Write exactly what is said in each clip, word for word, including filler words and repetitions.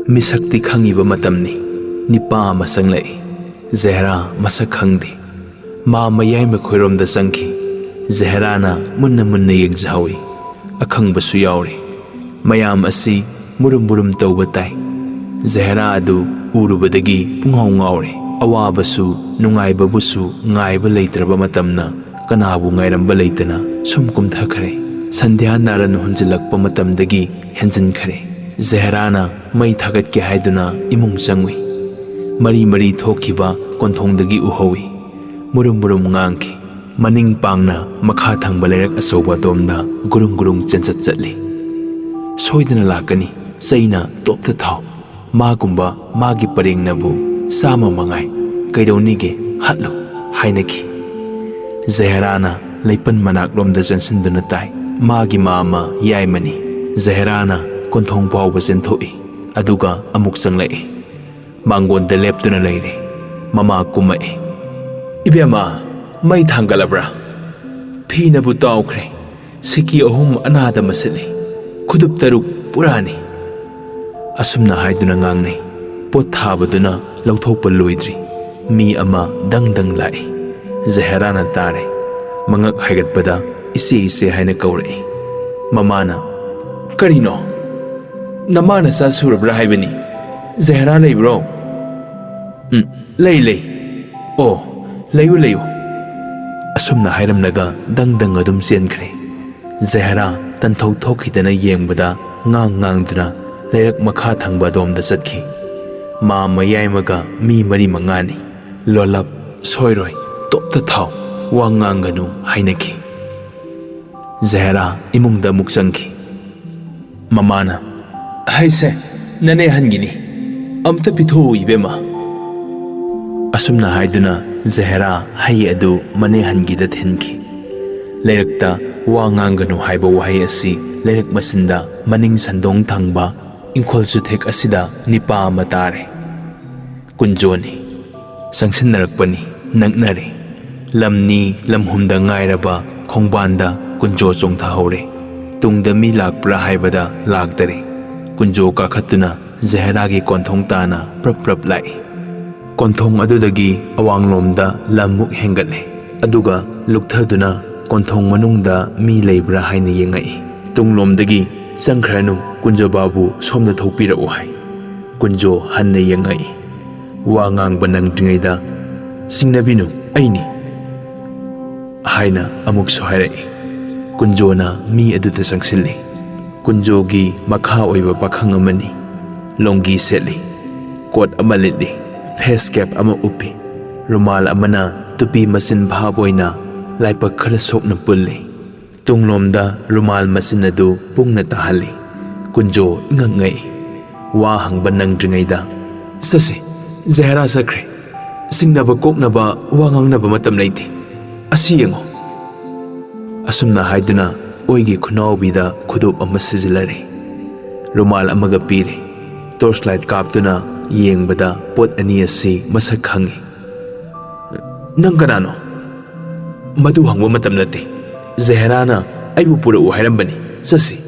ꯃꯤꯁꯛꯇꯤ ꯈꯪꯉꯤꯕ ꯃꯇꯝꯅꯤ꯫ ꯅꯤꯄꯥ ꯑꯃ ꯆꯪꯂꯛꯏ꯫ ꯖꯦꯍꯔꯥ ꯃꯁꯛ ꯈꯪꯗꯦ꯫ ꯃꯥ ꯃꯌꯥꯏ ꯃꯈꯣꯏꯔꯣꯝꯗ ꯆꯪꯈꯤ꯫ ꯖꯦꯍꯔꯥꯅ ꯃꯨꯟꯅ ꯃꯨꯟꯅ ꯌꯦꯡꯖꯍꯧꯏ꯫ ꯑꯈꯪꯕꯁꯨ ꯌꯥꯎꯔꯤ꯫ ꯃꯌꯥꯝ ꯑꯁꯤ ꯃꯨꯔꯨꯝ ꯃꯨꯔꯨꯝ ꯇꯧꯕ ꯇꯥꯏ꯫ ꯖꯦꯍꯔꯥ ꯑꯗꯨ ꯎꯔꯨꯕꯗꯒꯤ ꯄꯨꯡꯉꯥꯎ ꯉꯥꯎꯔꯦ꯫ ꯑꯋꯥꯕꯁꯨ ꯅꯨꯡꯉꯥꯏꯕꯕꯨꯁꯨ ꯉꯥꯏꯕ ꯂꯩꯇ꯭ꯔꯕ ꯃꯇꯝꯅ ꯀꯅꯥꯕꯨ ꯉꯥꯏꯔꯝꯕ ꯂꯩꯇꯅ ꯁꯨꯝ ꯀꯨꯝꯊꯈ꯭ꯔꯦ꯫ ꯁꯟꯙ꯭ꯌꯥ ꯅꯥꯔꯟ ꯍꯨꯟꯖꯤꯜꯂꯛꯄ ꯃꯇꯝꯗꯒꯤ ꯍꯦꯟꯖꯤꯟꯈꯔꯦ꯫ ꯖꯦꯍꯔꯥꯅ ꯃꯩ ꯊꯥꯒꯠꯀꯦ ꯍꯥꯏꯗꯨꯅ ꯏꯃꯨꯡ ꯆꯪꯉꯨꯏ꯫ ꯃꯔꯤ ꯃꯔꯤ ꯊꯣꯛꯈꯤꯕ ꯀꯣꯟꯊꯣꯡꯗꯒꯤ ꯎꯍꯧꯏ꯫ ꯃꯨꯔꯨꯝ ꯃꯨꯔꯨꯝ ꯉꯥꯡꯈꯤ꯫ ꯃꯅꯤꯡ ꯄꯥꯡꯅ ꯃꯈꯥ ꯊꯪꯕ ꯂꯩꯔꯛ ꯑꯆꯧꯕ ꯑꯗꯣꯝꯗ ꯒꯨꯔꯨꯡ ꯒꯨꯔꯨꯡ ꯆꯦꯟꯆꯠ ꯆꯠꯂꯤ꯫ "ꯁꯣꯏꯗꯅ ꯂꯥꯛꯀꯅꯤ, ꯆꯩꯅ ꯇꯣꯞꯇ ꯊꯥꯎ꯫ ꯃꯥꯒꯨꯝꯕ ꯃꯥꯒꯤ ꯄꯔꯦꯡꯅꯕꯨ ꯆꯥꯝꯃ ꯃꯉꯥꯏ꯫ ꯀꯩꯗꯧꯅꯤꯒꯦ, ꯍꯥꯠꯂꯨ" ꯍꯥꯏꯅꯈꯤ꯫ ꯖꯍꯦꯔꯥꯅ ꯂꯩꯄꯟ ꯃꯅꯥꯛꯂꯣꯝꯗ ꯆꯪꯁꯤꯟꯗꯨꯅ ꯇꯥꯏ꯫ ꯃꯥꯒꯤ ꯃꯥꯝꯃ ꯌꯥꯏꯃꯅꯤ꯫ ꯖꯍꯦꯔꯥꯅ ꯀꯣꯟꯊꯣꯡ ꯐꯥꯎꯕ ꯆꯦꯟꯊꯣꯛꯏ, ꯑꯗꯨꯒ ꯑꯃꯨꯛ ꯆꯪꯂꯛꯏ꯫ ꯃꯥꯡꯒꯣꯟꯗ ꯂꯦꯞꯇꯨꯅ ꯂꯩꯔꯦ꯫ ꯃꯃꯥ ꯀꯨꯝꯃꯛꯏ꯫ "ꯏꯕꯦꯝꯃ, ꯃꯩ ꯊꯥꯡꯒꯠꯂꯕ꯭ꯔꯥ? ꯐꯤꯅꯕꯨ ꯇꯥꯎꯈ꯭ꯔꯦ꯫ ꯁꯤꯀꯤ ꯑꯍꯨꯝ ꯑꯅꯥꯗ ꯃꯁꯤꯠꯂꯤ꯫ ꯈꯨꯗꯨꯞ ꯇꯔꯨꯛ ꯄꯨꯔꯥꯅꯤ"꯫ ꯑꯁꯨꯝꯅ ꯍꯥꯏꯗꯨꯅ ꯉꯥꯡꯅꯩ꯫ ꯄꯣꯠ ꯊꯥꯕꯗꯨꯅ ꯂꯧꯊꯣꯛꯄ ꯂꯣꯏꯗ꯭ꯔꯤ꯫ ꯃꯤ ꯑꯃ ꯗꯪ ꯗꯪ ꯂꯥꯛꯏ꯫ ꯖꯍꯦꯔꯥꯅ ꯇꯥꯔꯦ꯫ ꯃꯉꯛ ꯍꯥꯏꯒꯠꯄꯗ "ꯏꯆꯦ, ꯏꯆꯦ" ꯍꯥꯏꯅ ꯀꯧꯔꯛꯏ꯫ ꯃꯃꯥꯅ, "ꯀꯔꯤꯅꯣ? ꯅꯃꯥ ꯅꯆꯥ ꯁꯨꯔꯕ꯭ꯔꯥ ꯍꯥꯏꯕꯅꯤ꯫ ꯖꯍꯦꯔꯥ ꯂꯩꯕ꯭ꯔꯣ?" "ꯎꯝ, ꯂꯩ, ꯂꯩ꯫ ꯑꯣ, ꯂꯩꯌꯨ, ꯂꯩꯌꯨ"꯫ ꯑꯁꯨꯝꯅ ꯍꯥꯏꯔꯝꯂꯒ ꯗꯪ ꯗꯪ ꯑꯗꯨꯝ ꯆꯦꯟꯈ꯭ꯔꯦ꯫ ꯖꯍꯦꯔꯥ ꯇꯟꯊꯧ ꯊꯣꯛꯈꯤꯗꯅ ꯌꯦꯡꯕꯗ ꯉꯥꯡ ꯉꯥꯡꯗꯨꯅ ꯂꯩꯔꯛ ꯃꯈꯥ ꯊꯪꯕ ꯑꯗꯣꯝꯗ ꯆꯠꯈꯤ꯫ ꯃꯥꯝꯃ ꯌꯥꯏꯃꯒ ꯃꯤ ꯃꯔꯤ ꯃꯉꯥꯅꯤ꯫ "ꯂꯣꯜꯂꯞ, ꯁꯣꯏꯔꯣꯏ, ꯇꯣꯞꯇ ꯊꯥꯎ, ꯋꯥ ꯉꯥꯡꯒꯅꯨ" ꯍꯥꯏꯅꯈꯤ꯫ ꯖꯍꯦꯔꯥ ꯏꯃꯨꯡꯗ ꯑꯃꯨꯛ ꯆꯪꯈꯤ꯫ ꯃꯃꯥꯅ, "ꯍꯩꯁꯦ, ꯅꯅꯦ ꯍꯟꯒꯤꯅꯤ꯫ ꯑꯝꯇ ꯄꯤꯊꯣꯛꯎ, ꯏꯕꯦꯝꯃ"꯫ ꯑꯁꯨꯝꯅ ꯍꯥꯏꯗꯨꯅ ꯖꯍꯦꯔꯥ ꯍꯩ ꯑꯗꯨ ꯃꯅꯦ ꯍꯟꯒꯤꯗ ꯊꯤꯟꯈꯤ꯫ ꯂꯩꯔꯛꯇ "ꯋꯥ ꯉꯥꯡꯒꯅꯨ" ꯍꯥꯏꯕ ꯋꯥꯍꯩ ꯑꯁꯤ ꯂꯩꯔꯛ ꯃꯆꯤꯟꯗ ꯃꯅꯤꯡ ꯁꯟꯗꯣꯡ ꯊꯪꯕ ꯏꯪꯈꯣꯜ ꯆꯨꯊꯦꯛ ꯑꯁꯤꯗ ꯅꯤꯄꯥ ꯑꯃ ꯇꯥꯔꯦ꯫ ꯀꯨꯟꯖꯣꯅꯤ꯫ ꯆꯪꯁꯤꯟꯅꯔꯛꯄꯅꯤ, ꯅꯛꯅꯔꯦ꯫ ꯂꯝꯅꯤ ꯂꯝꯍꯨꯝꯗ ꯉꯥꯏꯔꯕ ꯈꯣꯡꯕꯥꯟꯗ ꯀꯨꯟꯖꯣ ꯆꯣꯡꯊꯍꯧꯔꯦ꯫ ꯇꯨꯡꯗ ꯃꯤ ꯂꯥꯛꯄ꯭ꯔꯥ ꯍꯥꯏꯕꯗ ꯂꯥꯛꯇꯔꯦ꯫ ꯀꯨꯟꯖꯣ ꯀꯥꯈꯠꯇꯨꯅ ꯖꯍꯦꯔꯥꯒꯤ ꯀꯣꯟꯊꯣꯡ ꯇꯥꯅ ꯄ꯭ꯔꯞ ꯄ꯭ꯔꯞ ꯂꯥꯛꯏ꯫ ꯀꯣꯟꯊꯣꯡ ꯑꯗꯨꯗꯒꯤ ꯑꯋꯥꯡꯂꯣꯝꯗ ꯂꯝꯃꯨꯛ ꯍꯦꯟꯒꯠꯂꯦ꯫ ꯑꯗꯨꯒ ꯂꯨꯞꯊꯗꯨꯅ ꯀꯣꯟꯊꯣꯡ ꯃꯅꯨꯡꯗ ꯃꯤ ꯂꯩꯕ꯭ꯔꯥ ꯍꯥꯏꯅ ꯌꯦꯡꯉꯛꯏ꯫ ꯇꯨꯡꯂꯣꯝꯗꯒꯤ "ꯆꯪꯈ꯭ꯔꯅꯨ, ꯀꯨꯟꯖꯣꯕꯥꯕꯨ ꯁꯣꯝꯗ ꯊꯣꯛꯄꯤꯔꯛꯎ" ꯍꯥꯏ꯫ ꯀꯨꯟꯖꯣ ꯍꯟꯅ ꯌꯦꯡꯉꯛꯏ꯫ ꯋꯥ ꯉꯥꯡꯕ ꯅꯪꯗ꯭ꯔꯤꯉꯩꯗ, "ꯁꯤꯡꯅꯕꯤꯅꯨ, ꯑꯩꯅꯤ" ꯍꯥꯏꯅ ꯑꯃꯨꯛꯁꯨ ꯍꯥꯏꯔꯛꯏ꯫ ꯀꯨꯟꯖꯣꯅ ꯃꯤ ꯑꯗꯨꯗ ꯆꯪꯁꯤꯜꯂꯤ꯫ ꯀꯨꯟꯖꯣꯒꯤ ꯃꯈꯥ ꯑꯣꯏꯕ ꯄꯥꯈꯪ ꯑꯃꯅꯤ꯫ ꯂꯣꯡꯒꯤ ꯁꯦꯠꯂꯤ, ꯀꯣꯠ ꯑꯃ ꯂꯤꯠꯂꯤ, ꯐꯦꯁ ꯀꯦꯞ ꯑꯃ ꯎꯞꯄꯤ꯫ ꯔꯨꯃꯥꯜ ꯑꯃꯅ ꯇꯨꯄꯤ ꯃꯆꯤꯟ ꯐꯥꯕ ꯑꯣꯏꯅ ꯂꯥꯏꯕꯛ ꯈꯔ ꯁꯣꯛꯅ ꯄꯨꯜꯂꯤ꯫ ꯇꯨꯡꯂꯣꯝꯗ ꯔꯨꯃꯥꯜ ꯃꯆꯤꯟ ꯑꯗꯨ ꯄꯨꯡꯅ ꯇꯥꯍꯜꯂꯤ꯫ ꯀꯨꯟꯖꯣ ꯏꯉꯛ ꯉꯛꯏ꯫ ꯋꯥ ꯍꯪꯕ ꯅꯪꯗ꯭ꯔꯤꯉꯩꯗ, "ꯆꯠꯁꯤ, ꯖꯍꯦꯔꯥ ꯆꯠꯈ꯭ꯔꯦ꯫ ꯁꯤꯡꯅꯕ ꯀꯣꯛꯅꯕ ꯋꯥ ꯉꯥꯡꯅꯕ ꯃꯇꯝ ꯂꯩꯇꯦ꯫ ꯑꯁꯤ ꯌꯦꯡꯉꯣ"꯫ ꯑꯁꯨꯝꯅ ꯍꯥꯏꯗꯨꯅ ꯑꯣꯏꯒꯤ ꯈꯨꯅꯥꯎꯕꯤꯗ ꯈꯨꯗꯣꯞ ꯑꯃ ꯁꯤꯖꯤꯜꯂꯔꯦ꯫ ꯔꯨꯃꯥꯜ ꯑꯃꯒ ꯄꯤꯔꯦ꯫ ꯇꯣꯔꯆ ꯂꯥꯏꯠ ꯀꯥꯞꯇꯨꯅ ꯌꯦꯡꯕꯗ ꯄꯣꯠ ꯑꯅꯤ ꯑꯁꯤ ꯃꯁꯛ ꯈꯪꯉꯤ꯫ "ꯅꯪ ꯀꯅꯥꯅꯣ?" "ꯃꯗꯨ ꯍꯪꯕ ꯃꯇꯝ ꯅꯠꯇꯦ꯫ ꯖꯍꯦꯔꯥꯅ ꯑꯩꯕꯨ ꯄꯨꯔꯛꯎ ꯍꯥꯏꯔꯝꯕꯅꯤ꯫ ꯆꯠꯁꯤ"꯫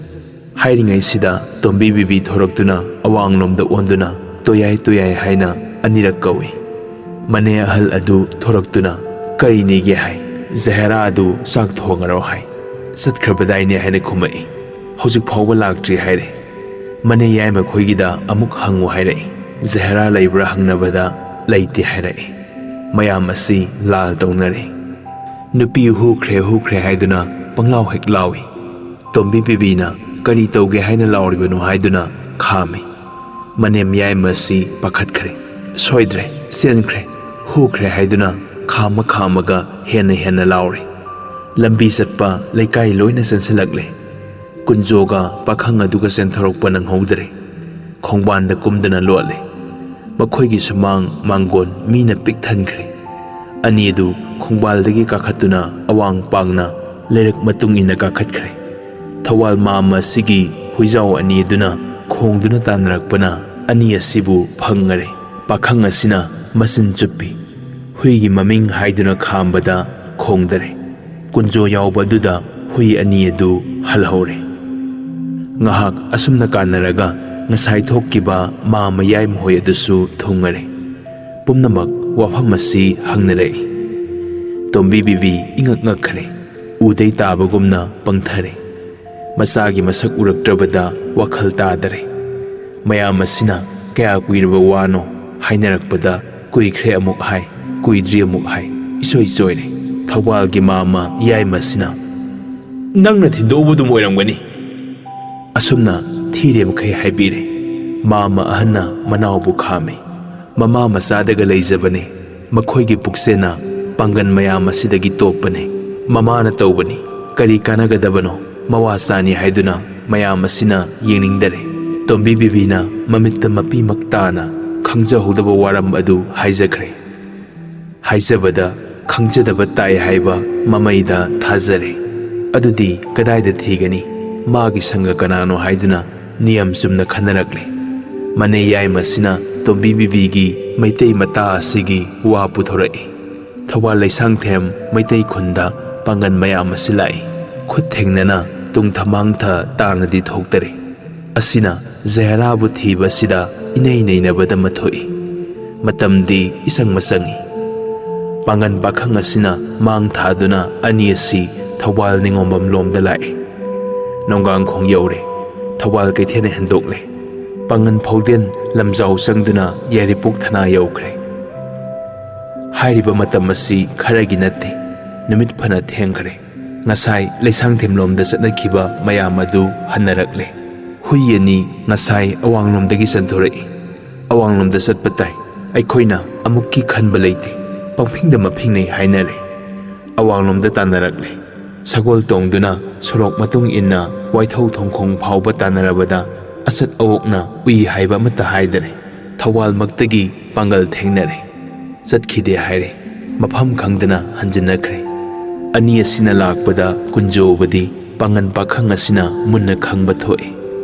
ꯍꯥꯏꯔꯤꯉꯩꯁꯤꯗ ꯇꯣꯝꯕꯤ ꯕꯤꯕꯤ ꯊꯣꯔꯛꯇꯨꯅ ꯑꯋꯥꯡꯂꯣꯝꯗ ꯑꯣꯟꯗꯨꯅ "ꯇꯣꯌꯥꯏ, ꯇꯣꯌꯥꯏ" ꯍꯥꯏꯅ ꯑꯅꯤꯔꯛ ꯀꯧꯏ꯫ ꯃꯅꯦ ꯑꯍꯜ ꯑꯗꯨ ꯊꯣꯔꯛꯇꯨꯅ "ꯀꯔꯤꯅꯤꯒꯦ?" ꯍꯥꯏ꯫ "ꯖꯍꯦꯔꯥ ꯑꯗꯨ ꯆꯥꯛ ꯊꯣꯡꯉꯔꯣ" ꯍꯥꯏ꯫ "ꯆꯠꯈ꯭ꯔꯕꯗꯥꯏꯅꯦ" ꯍꯥꯏꯅ ꯈꯨꯝꯃꯛꯏ꯫ "ꯍꯧꯖꯤꯛ ꯐꯥꯎꯕ ꯂꯥꯛꯇ꯭ꯔꯤ" ꯍꯥꯏꯔꯦ꯫ ꯃꯅꯦ ꯌꯥꯏꯃ ꯈꯣꯏꯒꯤꯗ ꯑꯃꯨꯛ ꯍꯪꯉꯨ ꯍꯥꯏꯔꯛꯏ꯫ ꯖꯍꯦꯔꯥ ꯂꯩꯕ꯭ꯔꯥ ꯍꯪꯅꯕꯗ "ꯂꯩꯇꯦ" ꯍꯥꯏꯔꯛꯏ꯫ ꯃꯌꯥꯝ ꯑꯁꯤ ꯂꯥꯜ ꯇꯧꯅꯔꯦ꯫ ꯅꯨꯄꯤ ꯍꯨꯈ꯭ꯔꯦ ꯍꯨꯈ꯭ꯔꯦ ꯍꯥꯏꯗꯨꯅ ꯄꯪꯂꯥꯎ ꯍꯦꯛ ꯂꯥꯎꯏ꯫ ꯇꯣꯝꯕꯤ ꯕꯤꯕꯤꯅ "ꯀꯔꯤ ꯇꯧꯒꯦ ꯍꯥꯏꯅ ꯂꯥꯎꯔꯤꯕꯅꯣ?" ꯍꯥꯏꯗꯨꯅ ꯈꯥꯝꯃꯤ꯫ ꯃꯅꯦꯝ ꯌꯥꯏꯃ ꯑꯁꯤ ꯄꯥꯈꯠꯈ꯭ꯔꯦ꯫ "ꯁꯣꯏꯗ꯭ꯔꯦ, ꯆꯦꯟꯈ꯭ꯔꯦ, ꯍꯨꯈ꯭ꯔꯦ" ꯍꯥꯏꯗꯨꯅ ꯈꯥꯝꯃ ꯈꯥꯝꯃꯒ ꯍꯦꯟꯅ ꯍꯦꯟꯅ ꯂꯥꯎꯔꯦ꯫ ꯂꯝꯕꯤ ꯆꯠꯄ ꯂꯩꯀꯥꯏ ꯂꯣꯏꯅ ꯆꯦꯟꯁꯤꯜꯂꯛꯂꯦ꯫ ꯀꯨꯟꯖꯣꯒ ꯄꯥꯈꯪ ꯑꯗꯨꯒ ꯆꯦꯟꯊꯣꯔꯛꯄ ꯅꯪꯍꯧꯗ꯭ꯔꯦ꯫ ꯈꯣꯡꯕꯥꯟꯗ ꯀꯨꯝꯗꯅ ꯂꯣꯠꯂꯦ꯫ ꯃꯈꯣꯏꯒꯤ ꯁꯨꯃꯥꯡ ꯃꯥꯡꯒꯣꯟ ꯃꯤꯅ ꯄꯤꯛ ꯊꯟꯈ꯭ꯔꯦ꯫ ꯑꯅꯤ ꯑꯗꯨ ꯈꯣꯡꯕꯥꯜꯗꯒꯤ ꯀꯥꯈꯠꯇꯨꯅ ꯑꯋꯥꯡ ꯄꯥꯡꯅ ꯂꯩꯔꯛ ꯃꯇꯨꯡ ꯏꯟꯅ ꯀꯥꯈꯠꯈ꯭ꯔꯦ꯫ ꯊꯧꯋꯥꯜ ꯃꯥꯝ ꯑꯁꯤꯒꯤ ꯍꯨꯏꯖꯥꯎ ꯑꯅꯤ ꯑꯗꯨꯅ ꯈꯣꯡꯗꯨꯅ ꯇꯥꯟꯅꯔꯛꯄꯅ ꯑꯅꯤ ꯑꯁꯤꯕꯨ ꯐꯪꯉꯔꯦ꯫ ꯄꯥꯈꯪ ꯑꯁꯤꯅ ꯃꯆꯤꯟ ꯆꯨꯞꯄꯤ꯫ ꯍꯨꯏꯒꯤ ꯃꯃꯤꯡ ꯍꯥꯏꯗꯨꯅ ꯈꯥꯝꯕꯗ ꯈꯣꯡꯗꯔꯦ꯫ ꯀꯨꯟꯖꯣ ꯌꯥꯎꯕ ꯑꯗꯨꯗ ꯍꯨꯏ ꯑꯅꯤ ꯑꯗꯨ ꯍꯜꯍꯧꯔꯦ꯫ ꯉꯥꯏꯍꯥꯛ ꯑꯁꯨꯝꯅ ꯀꯥꯟꯅꯔꯒ ꯉꯁꯥꯏ ꯊꯣꯛꯈꯤꯕ ꯃꯥ ꯃꯌꯥꯏ ꯃꯈꯣꯏ ꯑꯗꯨꯁꯨ ꯊꯨꯡꯉꯔꯦ꯫ ꯄꯨꯝꯅꯃꯛ ꯋꯥꯐꯝ ꯑꯁꯤ ꯍꯪꯅꯔꯛꯏ꯫ ꯇꯣꯝꯕꯤ ꯕꯤꯕꯤ ꯏꯉꯛ ꯉꯛꯈ꯭ꯔꯦ꯫ ꯎꯗꯩ ꯇꯥꯕꯒꯨꯝꯅ ꯄꯪꯊꯔꯦ꯫ ꯃꯆꯥꯒꯤ ꯃꯁꯛ ꯎꯔꯛꯇ꯭ꯔꯕꯗ ꯋꯥꯈꯜ ꯇꯥꯗꯔꯦ꯫ ꯃꯌꯥꯝ ꯑꯁꯤꯅ ꯀꯌꯥ ꯀꯨꯏꯔꯕ ꯋꯥꯅꯣ ꯍꯥꯏꯅꯔꯛꯄꯗ, ꯀꯨꯏꯈ꯭ꯔꯦ ꯑꯃꯨꯛ ꯍꯥꯏ, ꯀꯨꯏꯗ꯭ꯔꯤ ꯑꯃꯨꯛ ꯍꯥꯏ, ꯏꯁꯣꯏ ꯆꯣꯏꯔꯦ꯫ ꯊꯧꯕꯥꯜꯒꯤ ꯃꯥꯃ ꯌꯥꯏꯃꯁꯤꯅ, "ꯅꯪꯅ ꯊꯤꯟꯗꯣꯛꯎꯕꯗꯨꯝ ꯑꯣꯏꯔꯝꯒꯅꯤ꯫" ꯑꯁꯨꯝꯅ ꯊꯤꯔꯦ ꯃꯈꯩ ꯍꯥꯏꯕꯤꯔꯦ꯫ ꯃꯥꯃ ꯑꯍꯟꯅ ꯃꯅꯥꯎꯕꯨ ꯈꯥꯝꯃꯤ꯫ "ꯃꯃꯥ ꯃꯆꯥꯗꯒ ꯂꯩꯖꯕꯅꯤ꯫ ꯃꯈꯣꯏꯒꯤ ꯄꯨꯛꯆꯦꯟꯅ ꯄꯥꯡꯒꯟ ꯃꯌꯥꯝ ꯑꯁꯤꯗꯒꯤ ꯇꯣꯞꯄꯅꯤ꯫ ꯃꯃꯥꯅ ꯇꯧꯕꯅꯤ꯫ ꯀꯔꯤ ꯀꯥꯟꯅꯒꯗꯕꯅꯣ? ꯃꯋꯥ ꯆꯥꯅꯤ ꯍꯥꯏꯗꯨꯅ ꯃꯌꯥꯝ ꯑꯁꯤꯅ ꯌꯦꯡꯅꯤꯡꯗꯔꯦ꯫" ꯇꯣꯝꯕꯤ ꯕꯤꯕꯤꯅ ꯃꯃꯤꯠꯇ ꯃꯄꯤꯃꯛ ꯇꯥꯅ ꯈꯪꯖꯍꯧꯗꯕ ꯋꯥꯔꯝ ꯑꯗꯨ ꯍꯥꯏꯖꯈ꯭ꯔꯦ꯫ ꯍꯥꯏꯖꯕꯗ ꯈꯪꯖꯗꯕ ꯇꯥꯏ ꯍꯥꯏꯕ ꯃꯃꯩꯗ ꯊꯥꯖꯔꯦ꯫ ꯑꯗꯨꯗꯤ ꯀꯗꯥꯏꯗ ꯊꯤꯒꯅꯤ? ꯃꯥꯒꯤ ꯁꯪꯒ ꯀꯅꯥꯅꯣ ꯍꯥꯏꯗꯨꯅ ꯅꯤꯌꯝ ꯆꯨꯝꯅ ꯈꯟꯅꯔꯛꯂꯦ꯫ ꯃꯅꯦ ꯌꯥꯏꯃꯁꯤꯅ ꯇꯣꯝꯕꯤ ꯕꯤꯕꯤꯒꯤ ꯃꯩꯇꯩ ꯃꯇꯥ ꯑꯁꯤꯒꯤ ꯋꯥ ꯄꯨꯊꯣꯔꯛꯏ꯫ ꯊꯧꯕꯥꯜ ꯂꯩꯁꯥꯡꯊꯦꯝ ꯃꯩꯇꯩ ꯈꯨꯟꯗ ꯄꯥꯡꯒꯟ ꯃꯌꯥꯝ ꯑꯁꯤ ꯂꯥꯛꯏ꯫ ꯈꯨꯠ ꯊꯦꯡꯅꯅ ꯇꯨꯡ ꯊꯃꯥꯡꯊ ꯇꯥꯅꯗꯤ ꯊꯣꯛꯇꯔꯦ꯫ ꯑꯁꯤꯅ ꯖꯍꯦꯔꯥꯕꯨ ꯊꯤꯕꯁꯤꯗ ꯏꯅꯩ ꯅꯩꯅꯕꯗ ꯃꯊꯣꯛꯏ꯫ ꯃꯇꯝꯗꯤ ꯏꯁꯪ ꯃꯁꯪꯏ꯫ ꯄꯥꯡꯒꯟ ꯄꯥꯈꯪ ꯑꯁꯤꯅ ꯃꯥꯡ ꯊꯥꯗꯨꯅ ꯑꯅꯤ ꯑꯁꯤ ꯊꯧꯕꯥꯜ ꯅꯤꯉꯣꯝꯕꯝ ꯂꯣꯝꯗ ꯂꯥꯛꯏ꯫ ꯅꯣꯡꯒꯥꯡꯈꯣꯡ ꯌꯧꯔꯦ꯫ ꯊꯧꯕꯥꯜ ꯀꯩꯊꯦꯜꯅ ꯍꯦꯟꯗꯣꯛꯂꯦ꯫ ꯄꯥꯡꯒꯟ ꯐꯥꯎꯗꯦꯟ ꯂꯝꯖꯥꯎ ꯆꯪꯗꯨꯅ ꯌꯥꯏꯔꯤꯄꯣꯛ ꯊꯅꯥ ꯌꯧꯈ꯭ꯔꯦ꯫ ꯍꯥꯏꯔꯤꯕ ꯃꯇꯝ ꯑꯁꯤ ꯈꯔꯒꯤ ꯅꯠꯇꯦ꯫ ꯅꯨꯃꯤꯠ ꯐꯅ ꯊꯦꯡꯈ꯭ꯔꯦ꯫ ꯉꯁꯥꯏ ꯂꯩꯁꯥꯡꯊꯦꯝꯂꯣꯝꯗ ꯆꯠꯅꯈꯤꯕ ꯃꯌꯥꯝ ꯑꯗꯨ ꯍꯟꯅꯔꯛꯂꯦ꯫ ꯍꯨꯏ ꯑꯅꯤ ꯉꯁꯥꯏ ꯑꯋꯥꯡꯂꯣꯝꯗꯒꯤ ꯆꯟꯊꯣꯔꯛꯏ꯫ "ꯑꯋꯥꯡꯂꯣꯝꯗ ꯆꯠꯄ ꯇꯥꯏ꯫ ꯑꯩꯈꯣꯏꯅ ꯑꯃꯨꯛꯀꯤ ꯈꯟꯕ ꯂꯩꯇꯦ꯫ ꯄꯪꯐꯤꯡꯗ ꯃꯐꯤꯡꯅꯩ" ꯍꯥꯏꯅꯔꯦ꯫ ꯑꯋꯥꯡꯂꯣꯝꯗ ꯇꯥꯟꯅꯔꯛꯂꯦ꯫ ꯁꯒꯣꯜ ꯇꯣꯡꯗꯨꯅ ꯁꯣꯔꯣꯛ ꯃꯇꯨꯡ ꯏꯟꯅ ꯋꯥꯏꯊꯧ ꯊꯣꯡꯈꯣꯡ ꯐꯥꯎꯕ ꯇꯥꯟꯅꯔꯕꯗ, ꯑꯆꯠ ꯑꯋꯣꯛꯅ ꯎꯏ ꯍꯥꯏꯕ ꯑꯃꯠꯇ ꯍꯥꯏꯗꯔꯦ꯫ ꯊꯧꯕꯥꯜꯃꯛꯇꯒꯤ ꯄꯥꯡꯒꯜ ꯊꯦꯡꯅꯔꯦ꯫ ꯆꯠꯈꯤꯗꯦ ꯍꯥꯏꯔꯦ꯫ ꯃꯐꯝ ꯈꯪꯗꯅ ꯍꯟꯖꯤꯟꯅꯈ꯭ꯔꯦ꯫ ꯑꯅꯤ ꯑꯁꯤꯅ ꯂꯥꯛꯄꯗ ꯀꯨꯟꯖꯣꯕꯨꯗꯤ ꯄꯥꯡꯒꯟ ꯄꯥꯈꯪ ꯑꯁꯤꯅ ꯃꯨꯟꯅ ꯈꯪꯕ ꯊꯣꯛꯏ꯫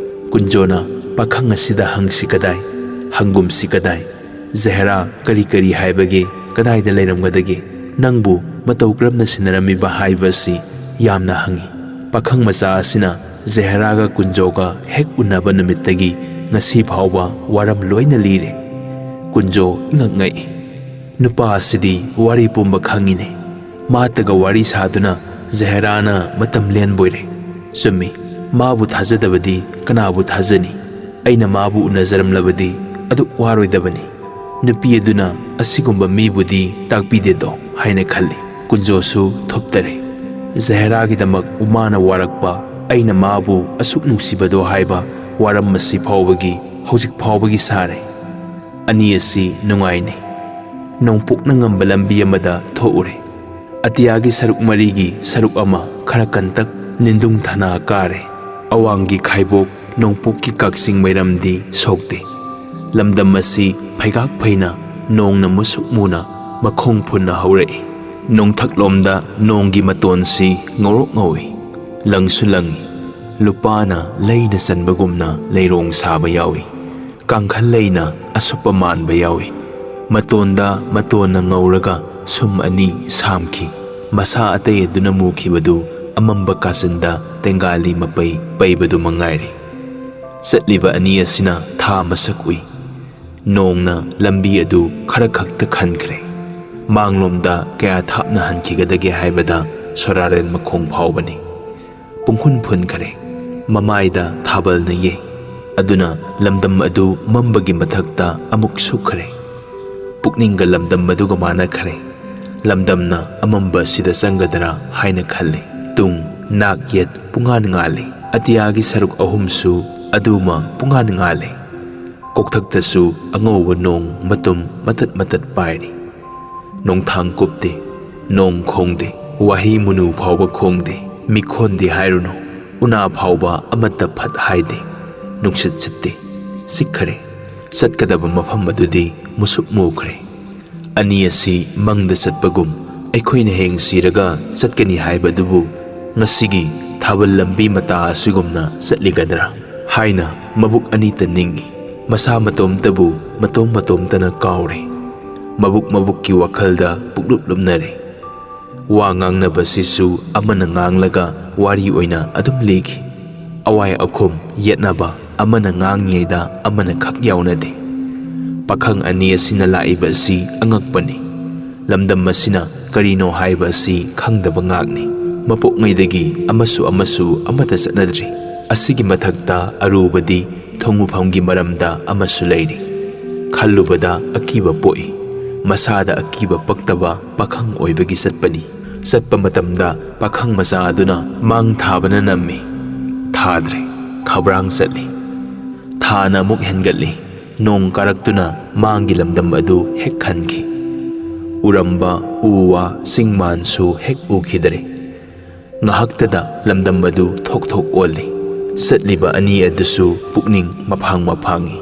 ꯀꯨꯟꯖꯣꯅ ꯄꯥꯈꯪ ꯑꯁꯤꯗ ꯍꯪꯁꯤ ꯀꯗꯥꯏ, ꯍꯪꯒꯨꯝꯁꯤ ꯀꯗꯥꯏ, "ꯖꯍꯦꯔꯥ ꯀꯔꯤ ꯀꯔꯤ ꯍꯥꯏꯕꯒꯦ? ꯀꯗꯥꯏꯗ ꯂꯩꯔꯝꯒꯗꯒꯦ? ꯅꯪꯕꯨ ꯃꯇꯧ ꯀꯔꯝꯅ ꯁꯤꯟꯅꯔꯝꯃꯤꯕ?" ꯍꯥꯏꯕ ꯑꯁꯤ ꯌꯥꯝꯅ ꯍꯪꯏ꯫ ꯄꯥꯈꯪ ꯃꯆꯥ ꯑꯁꯤꯅ ꯖꯍꯦꯔꯥꯒ ꯀꯨꯟꯖꯣꯒ ꯍꯦꯛ ꯎꯅꯕ ꯅꯨꯃꯤꯠꯇꯒꯤ ꯉꯁꯤ ꯐꯥꯎꯕ ꯋꯥꯔꯝ ꯂꯣꯏꯅ ꯂꯤꯔꯦ꯫ ꯀꯨꯟꯖꯣ ꯏꯉꯛ ꯉꯛꯏ꯫ ꯅꯨꯄꯥ ꯑꯁꯤꯗꯤ ꯋꯥꯔꯤ ꯄꯨꯝꯕ ꯈꯪꯉꯤꯅꯦ꯫ ꯃꯥꯇꯒ ꯋꯥꯔꯤ ꯁꯥꯗꯨꯅ ꯖꯍꯦꯔꯥꯅ ꯃꯇꯝ ꯂꯦꯟꯕꯣꯏꯔꯦ꯫ ꯆꯨꯝꯃꯤ, ꯃꯥꯕꯨ ꯊꯥꯖꯗꯕꯗꯤ ꯀꯅꯥꯕꯨ ꯊꯥꯖꯅꯤ? ꯑꯩꯅ ꯃꯥꯕꯨ ꯎꯅꯖꯔꯝꯂꯕꯗꯤ ꯑꯗꯨꯛ ꯋꯥꯔꯣꯏꯗꯕꯅꯤ꯫ ꯅꯨꯄꯤ ꯑꯗꯨꯅ ꯑꯁꯤꯒꯨꯝꯕ ꯃꯤꯕꯨꯗꯤ ꯇꯥꯛꯄꯤꯗꯦꯗꯣ ꯍꯥꯏꯅ ꯈꯜꯂꯤ꯫ ꯀꯨꯟꯖꯣꯁꯨ ꯊꯨꯞꯇꯔꯦ꯫ ꯖꯍꯦꯔꯥꯒꯤꯗꯃꯛ ꯃꯥꯅ ꯋꯥꯔꯛꯄ, ꯑꯩꯅ ꯃꯥꯕꯨ ꯑꯁꯨꯛ ꯅꯨꯡꯁꯤꯕꯗꯣ ꯍꯥꯏꯕ ꯋꯥꯔꯝ ꯑꯁꯤ ꯐꯥꯎꯕꯒꯤ ꯍꯧꯖꯤꯛ ꯐꯥꯎꯕꯒꯤ ꯁꯥꯔꯦ꯫ ꯑꯅꯤ ꯑꯁꯤ ꯅꯨꯡꯉꯥꯏꯅꯩ꯫ ꯅꯣꯡꯄꯣꯛꯅ ꯉꯝꯕ ꯂꯝꯕꯤ ꯑꯃꯗ ꯊꯣꯛꯎꯔꯦ꯫ ꯑꯇꯤꯌꯥꯒꯤ ꯁꯔꯨꯛ ꯃꯔꯤꯒꯤ ꯁꯔꯨꯛ ꯑꯃ ꯈꯔ ꯀꯟꯇꯛ ꯅꯤꯟꯗꯨꯡ ꯊꯅꯥ ꯀꯥꯔꯦ꯫ ꯑꯋꯥꯡꯒꯤ ꯈꯥꯏꯕꯣꯛ ꯅꯣꯡꯄꯣꯛꯀꯤ ꯀꯛꯆꯤꯡ ꯃꯩꯔꯝꯗꯤ ꯁꯣꯛꯇꯦ꯫ ꯂꯝꯗꯝ ꯑꯁꯤ ꯐꯩꯒꯥꯛ ꯐꯩꯅ ꯅꯣꯡꯅ ꯃꯨꯁꯨꯛ ꯃꯨꯅ ꯃꯈꯣꯡ ꯐꯨꯟꯅ ꯍꯧꯔꯛꯏ꯫ ꯅꯣꯡꯊꯛꯂꯣꯝꯗ ꯅꯣꯡꯒꯤ ꯃꯇꯣꯟꯁꯤ ꯉꯧꯔꯣꯛ ꯉꯧꯏ꯫ ꯂꯪꯁꯨ ꯂꯪꯏ꯫ ꯂꯨꯄꯥꯅ ꯂꯩꯅ ꯆꯟꯕꯒꯨꯝꯅ ꯂꯩꯔꯣꯡ ꯁꯥꯕ ꯌꯥꯎꯏ꯫ ꯀꯥꯡꯈꯜ ꯂꯩꯅ ꯑꯁꯨꯞꯄ ꯃꯥꯟꯕ ꯌꯥꯎꯏ꯫ ꯃꯇꯣꯟꯗ ꯃꯇꯣꯟꯅ ꯉꯧꯔꯒ ꯁꯨꯝ ꯑꯅꯤ ꯁꯥꯝꯈꯤ꯫ ꯃꯁꯥ ꯑꯇꯩ ꯑꯗꯨꯅ ꯃꯨꯈꯤꯕꯗꯨ ꯑꯃꯝꯕ ꯀꯥꯆꯤꯟꯗ ꯇꯦꯡꯒꯥꯂꯤ ꯃꯄꯩ ꯄꯩꯕꯗꯨ ꯃꯉꯥꯏꯔꯦ꯫ ꯆꯠꯂꯤꯕ ꯑꯅꯤ ꯑꯁꯤꯅ ꯊꯥ ꯃꯁꯛ ꯎꯏ꯫ ꯅꯣꯡꯅ ꯂꯝꯕꯤ ꯑꯗꯨ ꯈꯔ ꯈꯛꯇ ꯈꯟꯈ꯭ꯔꯦ꯫ ꯃꯥꯡꯂꯣꯝꯗ ꯀꯌꯥ ꯊꯥꯞꯅ ꯍꯟꯈꯤꯒꯗꯒꯦ ꯍꯥꯏꯕꯗ ꯁꯣꯔꯥꯔꯦꯜ ꯃꯈꯣꯡ ꯐꯥꯎꯕꯅꯤ꯫ ꯄꯨꯡꯈꯨꯟ ꯐꯨꯟꯈꯔꯦ꯫ ꯃꯃꯥꯏꯗ ꯊꯥꯕꯜꯅ ꯌꯩ꯫ ꯑꯗꯨꯅ ꯂꯝꯗꯝ ꯑꯗꯨ ꯃꯝꯕꯒꯤ ꯃꯊꯛꯇ ꯑꯃꯨꯛ ꯁꯨꯛꯈ꯭ꯔꯦ꯫ ꯄꯨꯛꯅꯤꯡꯒ ꯂꯝꯗꯝ ꯑꯗꯨꯒ ꯃꯥꯟꯅꯈ꯭ꯔꯦ꯫ ꯂꯝꯗꯝꯅ ꯑꯃꯝꯕ ꯑꯁꯤꯗ ꯆꯪꯒꯗ꯭ꯔꯥ ꯍꯥꯏꯅ ꯈꯜꯂꯤ꯫ ꯇꯨꯡ ꯅꯥꯛ ꯌꯦꯠ ꯄꯨꯡꯉꯥꯟ ꯉꯥꯜꯂꯤ꯫ ꯑꯇꯤꯌꯥꯒꯤ ꯁꯔꯨꯛ ꯑꯍꯨꯝꯁꯨ ꯑꯗꯨꯃ ꯄꯨꯡꯉꯥꯟ ꯉꯥꯜꯂꯤ꯫ ꯀꯣꯛꯊꯛꯇꯁꯨ ꯑꯉꯧꯕ ꯅꯣꯡ ꯃꯇꯨꯝ ꯃꯇꯠ ꯃꯇꯠ ꯄꯥꯏꯔꯤ꯫ ꯅꯣꯡꯊꯥꯡ ꯀꯨꯞꯇꯦ, ꯅꯣꯡ ꯈꯣꯡꯗꯦ, ꯋꯥꯍꯩ ꯃꯨꯅꯨ ꯐꯥꯎꯕ ꯈꯣꯡꯗꯦ, ꯃꯤꯈꯣꯟꯗꯤ ꯍꯥꯏꯔꯨꯅꯨ, ꯎꯅꯥ ꯐꯥꯎꯕ ꯑꯃꯠꯇ ꯐꯠ ꯍꯥꯏꯗꯦ꯫ ꯅꯨꯡꯁꯤꯠ ꯁꯤꯠꯇꯦ, ꯁꯤꯛꯈ꯭ꯔꯦ꯫ ꯆꯠꯀꯗꯕ ꯃꯐꯝ ꯑꯗꯨꯗꯤ ꯃꯨꯁꯨꯛ ꯃꯨꯈ꯭ꯔꯦ꯫ ꯑꯅꯤ ꯑꯁꯤ ꯃꯪꯗ ꯆꯠꯄꯒꯨꯝ ꯑꯩꯈꯣꯏꯅ ꯍꯌꯦꯡ ꯁꯤꯔꯒ ꯆꯠꯀꯅꯤ ꯍꯥꯏꯕꯗꯨꯕꯨ ꯉꯁꯤꯒꯤ ꯊꯥꯕꯜ ꯂꯝꯕꯤ ꯃꯇꯥ ꯑꯁꯤꯒꯨꯝꯅ ꯆꯠꯂꯤꯒꯗ꯭ꯔꯥ ꯍꯥꯏꯅ ꯃꯕꯨꯛ ꯑꯅꯤꯇ ꯅꯤꯡꯏ꯫ ꯃꯁꯥ ꯃꯇꯣꯝꯇꯕꯨ ꯃꯇꯣꯝ ꯃꯇꯣꯝꯇꯅ ꯀꯥꯎꯔꯦ꯫ ꯃꯕꯨꯛ ꯃꯕꯨꯛꯀꯤ ꯋꯥꯈꯜꯗ ꯄꯨꯛꯂꯨꯞ ꯂꯨꯞꯅꯔꯦ꯫ ꯋꯥ ꯉꯥꯡꯅꯕꯁꯤꯁꯨ ꯑꯃꯅ ꯉꯥꯡꯂꯒ ꯋꯥꯔꯤ ꯑꯣꯏꯅ ꯑꯗꯨꯝ ꯂꯤꯈꯤ꯫ ꯑꯋꯥꯏ ꯑꯈꯨꯝ ꯌꯦꯠꯅꯕ, ꯑꯃꯅ ꯉꯥꯡꯉꯤꯉꯩꯗ ꯑꯃꯅ ꯈꯛ ꯌꯥꯎꯅꯗꯦ꯫ ꯄꯥꯈꯪ ꯑꯅꯤ ꯑꯁꯤꯅ ꯂꯥꯛꯏꯕ ꯑꯁꯤ ꯑꯉꯛꯄꯅꯤ꯫ ꯂꯝꯗꯝ ꯑꯁꯤꯅ ꯀꯔꯤꯅꯣ ꯍꯥꯏꯕ ꯑꯁꯤ ꯈꯪꯗꯕ ꯉꯥꯛꯅꯤ꯫ ꯃꯄꯣꯛꯉꯩꯗꯒꯤ ꯑꯃꯁꯨ ꯑꯃꯁꯨ ꯑꯃꯠꯇ ꯆꯠꯅꯗ꯭ꯔꯤ꯫ ꯑꯁꯤꯒꯤ ꯃꯊꯛꯇ ꯑꯔꯨꯕꯗꯤ ꯊꯣꯡꯉꯨꯐꯝꯒꯤ ꯃꯔꯝꯗ ꯑꯃꯁꯨ ꯂꯩꯔꯤ꯫ ꯈꯜꯂꯨꯕꯗ ꯑꯀꯤꯕ ꯄꯣꯛꯏ꯫ ꯃꯁꯥꯗ ꯑꯀꯤꯕ ꯄꯛꯇꯕ ꯄꯥꯈꯪ ꯑꯣꯏꯕꯒꯤ ꯆꯠꯄꯅꯤ꯫ ꯆꯠꯄ ꯃꯇꯝꯗ ꯄꯥꯈꯪ ꯃꯆꯥ ꯑꯗꯨꯅ ꯃꯥꯡ ꯊꯥꯕꯅ ꯅꯝꯃꯤ꯫ ꯊꯥꯗ꯭ꯔꯦ꯫ ꯈꯕ꯭ꯔꯥꯡ ꯆꯠꯂꯤ꯫ ꯊꯥꯅ ꯑꯃꯨꯛ ꯍꯦꯟꯒꯠꯂꯤ꯫ ꯅꯣꯡ ꯀꯥꯔꯛꯇꯨꯅ ꯃꯥꯡꯒꯤ ꯂꯝꯗꯝ ꯑꯗꯨ ꯍꯦꯛ ꯈꯟꯈꯤ꯫ ꯎꯔꯝꯕ ꯎ ꯋꯥ ꯆꯤꯡ ꯃꯥꯟꯁꯨ ꯍꯦꯛ ꯎꯈꯤꯗꯔꯦ꯫ ꯉꯥꯏꯍꯥꯛꯇꯗ ꯂꯝꯗꯝ ꯑꯗꯨ ꯊꯣꯛ ꯊꯣꯛ ꯑꯣꯜꯂꯤ꯫ ꯆꯠꯂꯤꯕ ꯑꯅꯤ ꯑꯗꯨꯁꯨ ꯄꯨꯛꯅꯤꯡ ꯃꯐꯥꯡ ꯃꯐꯥꯡꯉꯤ꯫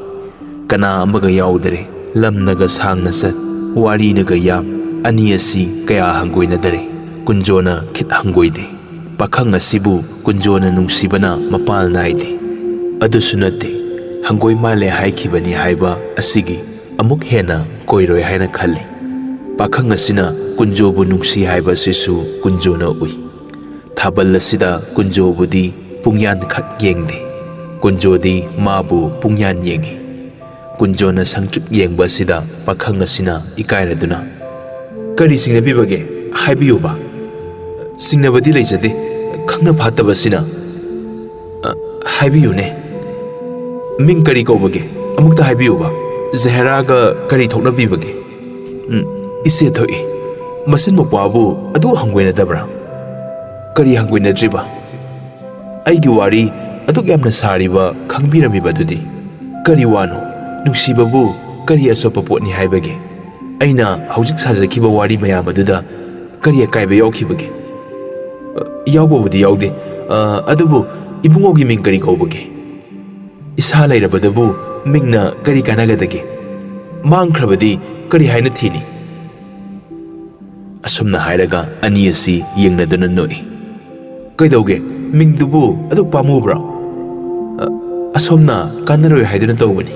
ꯀꯅꯥ ꯑꯃꯒ ꯌꯥꯎꯗꯔꯦ꯫ ꯂꯝꯅꯒ ꯁꯥꯡꯅ ꯆꯠ, ꯋꯥꯔꯤꯅꯒ ꯌꯥꯝ, ꯑꯅꯤ ꯑꯁꯤ ꯀꯌꯥ ꯍꯪꯒꯣꯏꯅꯗꯔꯦ꯫ ꯀꯨꯟꯖꯣꯅ ꯈꯤꯠ ꯍꯪꯒꯣꯏꯗꯦ꯫ ꯄꯥꯈꯪ ꯑꯁꯤꯕꯨ ꯀꯨꯟꯖꯣꯅ ꯅꯨꯡꯁꯤꯕꯅ ꯃꯄꯥꯜ ꯅꯥꯏꯗꯦ꯫ ꯑꯗꯨꯁꯨ ꯅꯠꯇꯦ, ꯍꯪꯒꯣꯏ ꯃꯥꯜꯂꯦ ꯍꯥꯏꯈꯤꯕꯅꯤ ꯍꯥꯏꯕ ꯑꯁꯤꯒꯤ ꯑꯃꯨꯛ ꯍꯦꯟꯅ ꯀꯣꯏꯔꯣꯏ ꯍꯥꯏꯅ ꯈꯜꯂꯤ꯫ ꯄꯥꯈꯪ ꯑꯁꯤꯅ ꯀꯨꯟꯖꯣꯕꯨ ꯅꯨꯡꯁꯤ ꯍꯥꯏꯕ ꯑꯁꯤꯁꯨ ꯀꯨꯟꯖꯣꯅ ꯎꯏ꯫ ꯊꯥꯕꯜ ꯑꯁꯤꯗ ꯀꯨꯟꯖꯣꯕꯨꯗꯤ ꯄꯨꯡꯌꯥꯟꯈꯛ ꯌꯦꯡꯗꯦ꯫ ꯀꯨꯟꯖꯣꯗꯤ ꯃꯥꯕꯨ ꯄꯨꯡꯌꯥꯟ ꯌꯦꯡꯏ꯫ ꯀꯨꯟꯖꯣꯅ ꯁꯪꯇ꯭ꯔꯤꯛ ꯌꯦꯡꯕ ꯑꯁꯤꯗ ꯄꯥꯈꯪ ꯑꯁꯤꯅ ꯏꯀꯥꯏꯔꯗꯨꯅ, "ꯀꯔꯤ ꯆꯤꯡꯅꯕꯤꯕꯒꯦ? ꯍꯥꯏꯕꯤꯌꯨꯕ꯫" "ꯆꯤꯡꯅꯕꯗꯤ ꯂꯩꯖꯗꯦ, ꯈꯪꯅ ꯐꯥꯠꯇꯕꯁꯤꯅ꯫" "ꯑ, ꯍꯥꯏꯕꯤꯌꯨꯅꯦ, ꯃꯤꯡ ꯀꯔꯤ ꯀꯧꯕꯒꯦ? ꯑꯃꯨꯛꯇ ꯍꯥꯏꯕꯤꯌꯨꯕ꯫ ꯖꯍꯦꯔꯥꯒ ꯀꯔꯤ ꯊꯣꯛꯅꯕꯤꯕꯒꯦ?" "ꯎꯝ, ꯏꯆꯦ ꯊꯣꯛꯏ꯫ ꯃꯆꯤꯟ ꯃꯧꯄ꯭ꯋꯥꯕꯨ ꯑꯗꯨ ꯍꯪꯒꯣꯏꯅꯗꯕ꯭ꯔꯥ?" "ꯀꯔꯤ ꯍꯪꯒꯣꯏꯅꯗ꯭ꯔꯤꯕ? ꯑꯩꯒꯤ ꯋꯥꯔꯤ ꯑꯗꯨꯛ ꯌꯥꯝꯅ ꯁꯥꯔꯤꯕ ꯈꯪꯕꯤꯔꯝꯃꯤꯕ ꯑꯗꯨꯗꯤ꯫ ꯀꯔꯤ ꯋꯥꯅꯣ? ꯅꯨꯡꯁꯤꯕꯕꯨ ꯀꯔꯤ ꯑꯆꯣꯞꯄ ꯄꯣꯠꯅꯤ ꯍꯥꯏꯕꯒꯦ? ꯑꯩꯅ ꯍꯧꯖꯤꯛ ꯁꯥꯖꯈꯤꯕ ꯋꯥꯔꯤ ꯃꯌꯥꯝ ꯑꯗꯨꯗ ꯀꯔꯤ ꯑꯀꯥꯏꯕ ꯌꯥꯎꯈꯤꯕꯒꯦ?" "ꯑ, ꯌꯥꯎꯕꯕꯨꯗꯤ ꯌꯥꯎꯗꯦ꯫ ꯑ, ꯑꯗꯨꯕꯨ ꯏꯕꯨꯡꯉꯣꯒꯤ ꯃꯤꯡ ꯀꯔꯤ ꯀꯧꯕꯒꯦ? ꯏꯁꯥ ꯂꯩꯔꯕꯗꯕꯨ ꯃꯤꯡꯅ ꯀꯔꯤ ꯀꯥꯟꯅꯒꯗꯒꯦ? ꯃꯥꯡꯈ꯭ꯔꯕꯗꯤ ꯀꯔꯤ ꯍꯥꯏꯅ ꯊꯤꯅꯤ?" ꯑꯁꯨꯝꯅ ꯍꯥꯏꯔꯒ ꯑꯅꯤ ꯑꯁꯤ ꯌꯦꯡꯅꯗꯨꯅ ꯅꯣꯛꯏ꯫ "ꯀꯩꯗꯧꯒꯦ? ꯃꯤꯡꯗꯨꯕꯨ ꯑꯗꯨꯛ ꯄꯥꯝꯃꯨꯕ꯭ꯔꯣ?" "ꯑ, ꯑꯁꯣꯝꯅ ꯀꯥꯟꯅꯔꯣꯏ ꯍꯥꯏꯗꯨꯅ ꯇꯧꯕꯅꯤ꯫"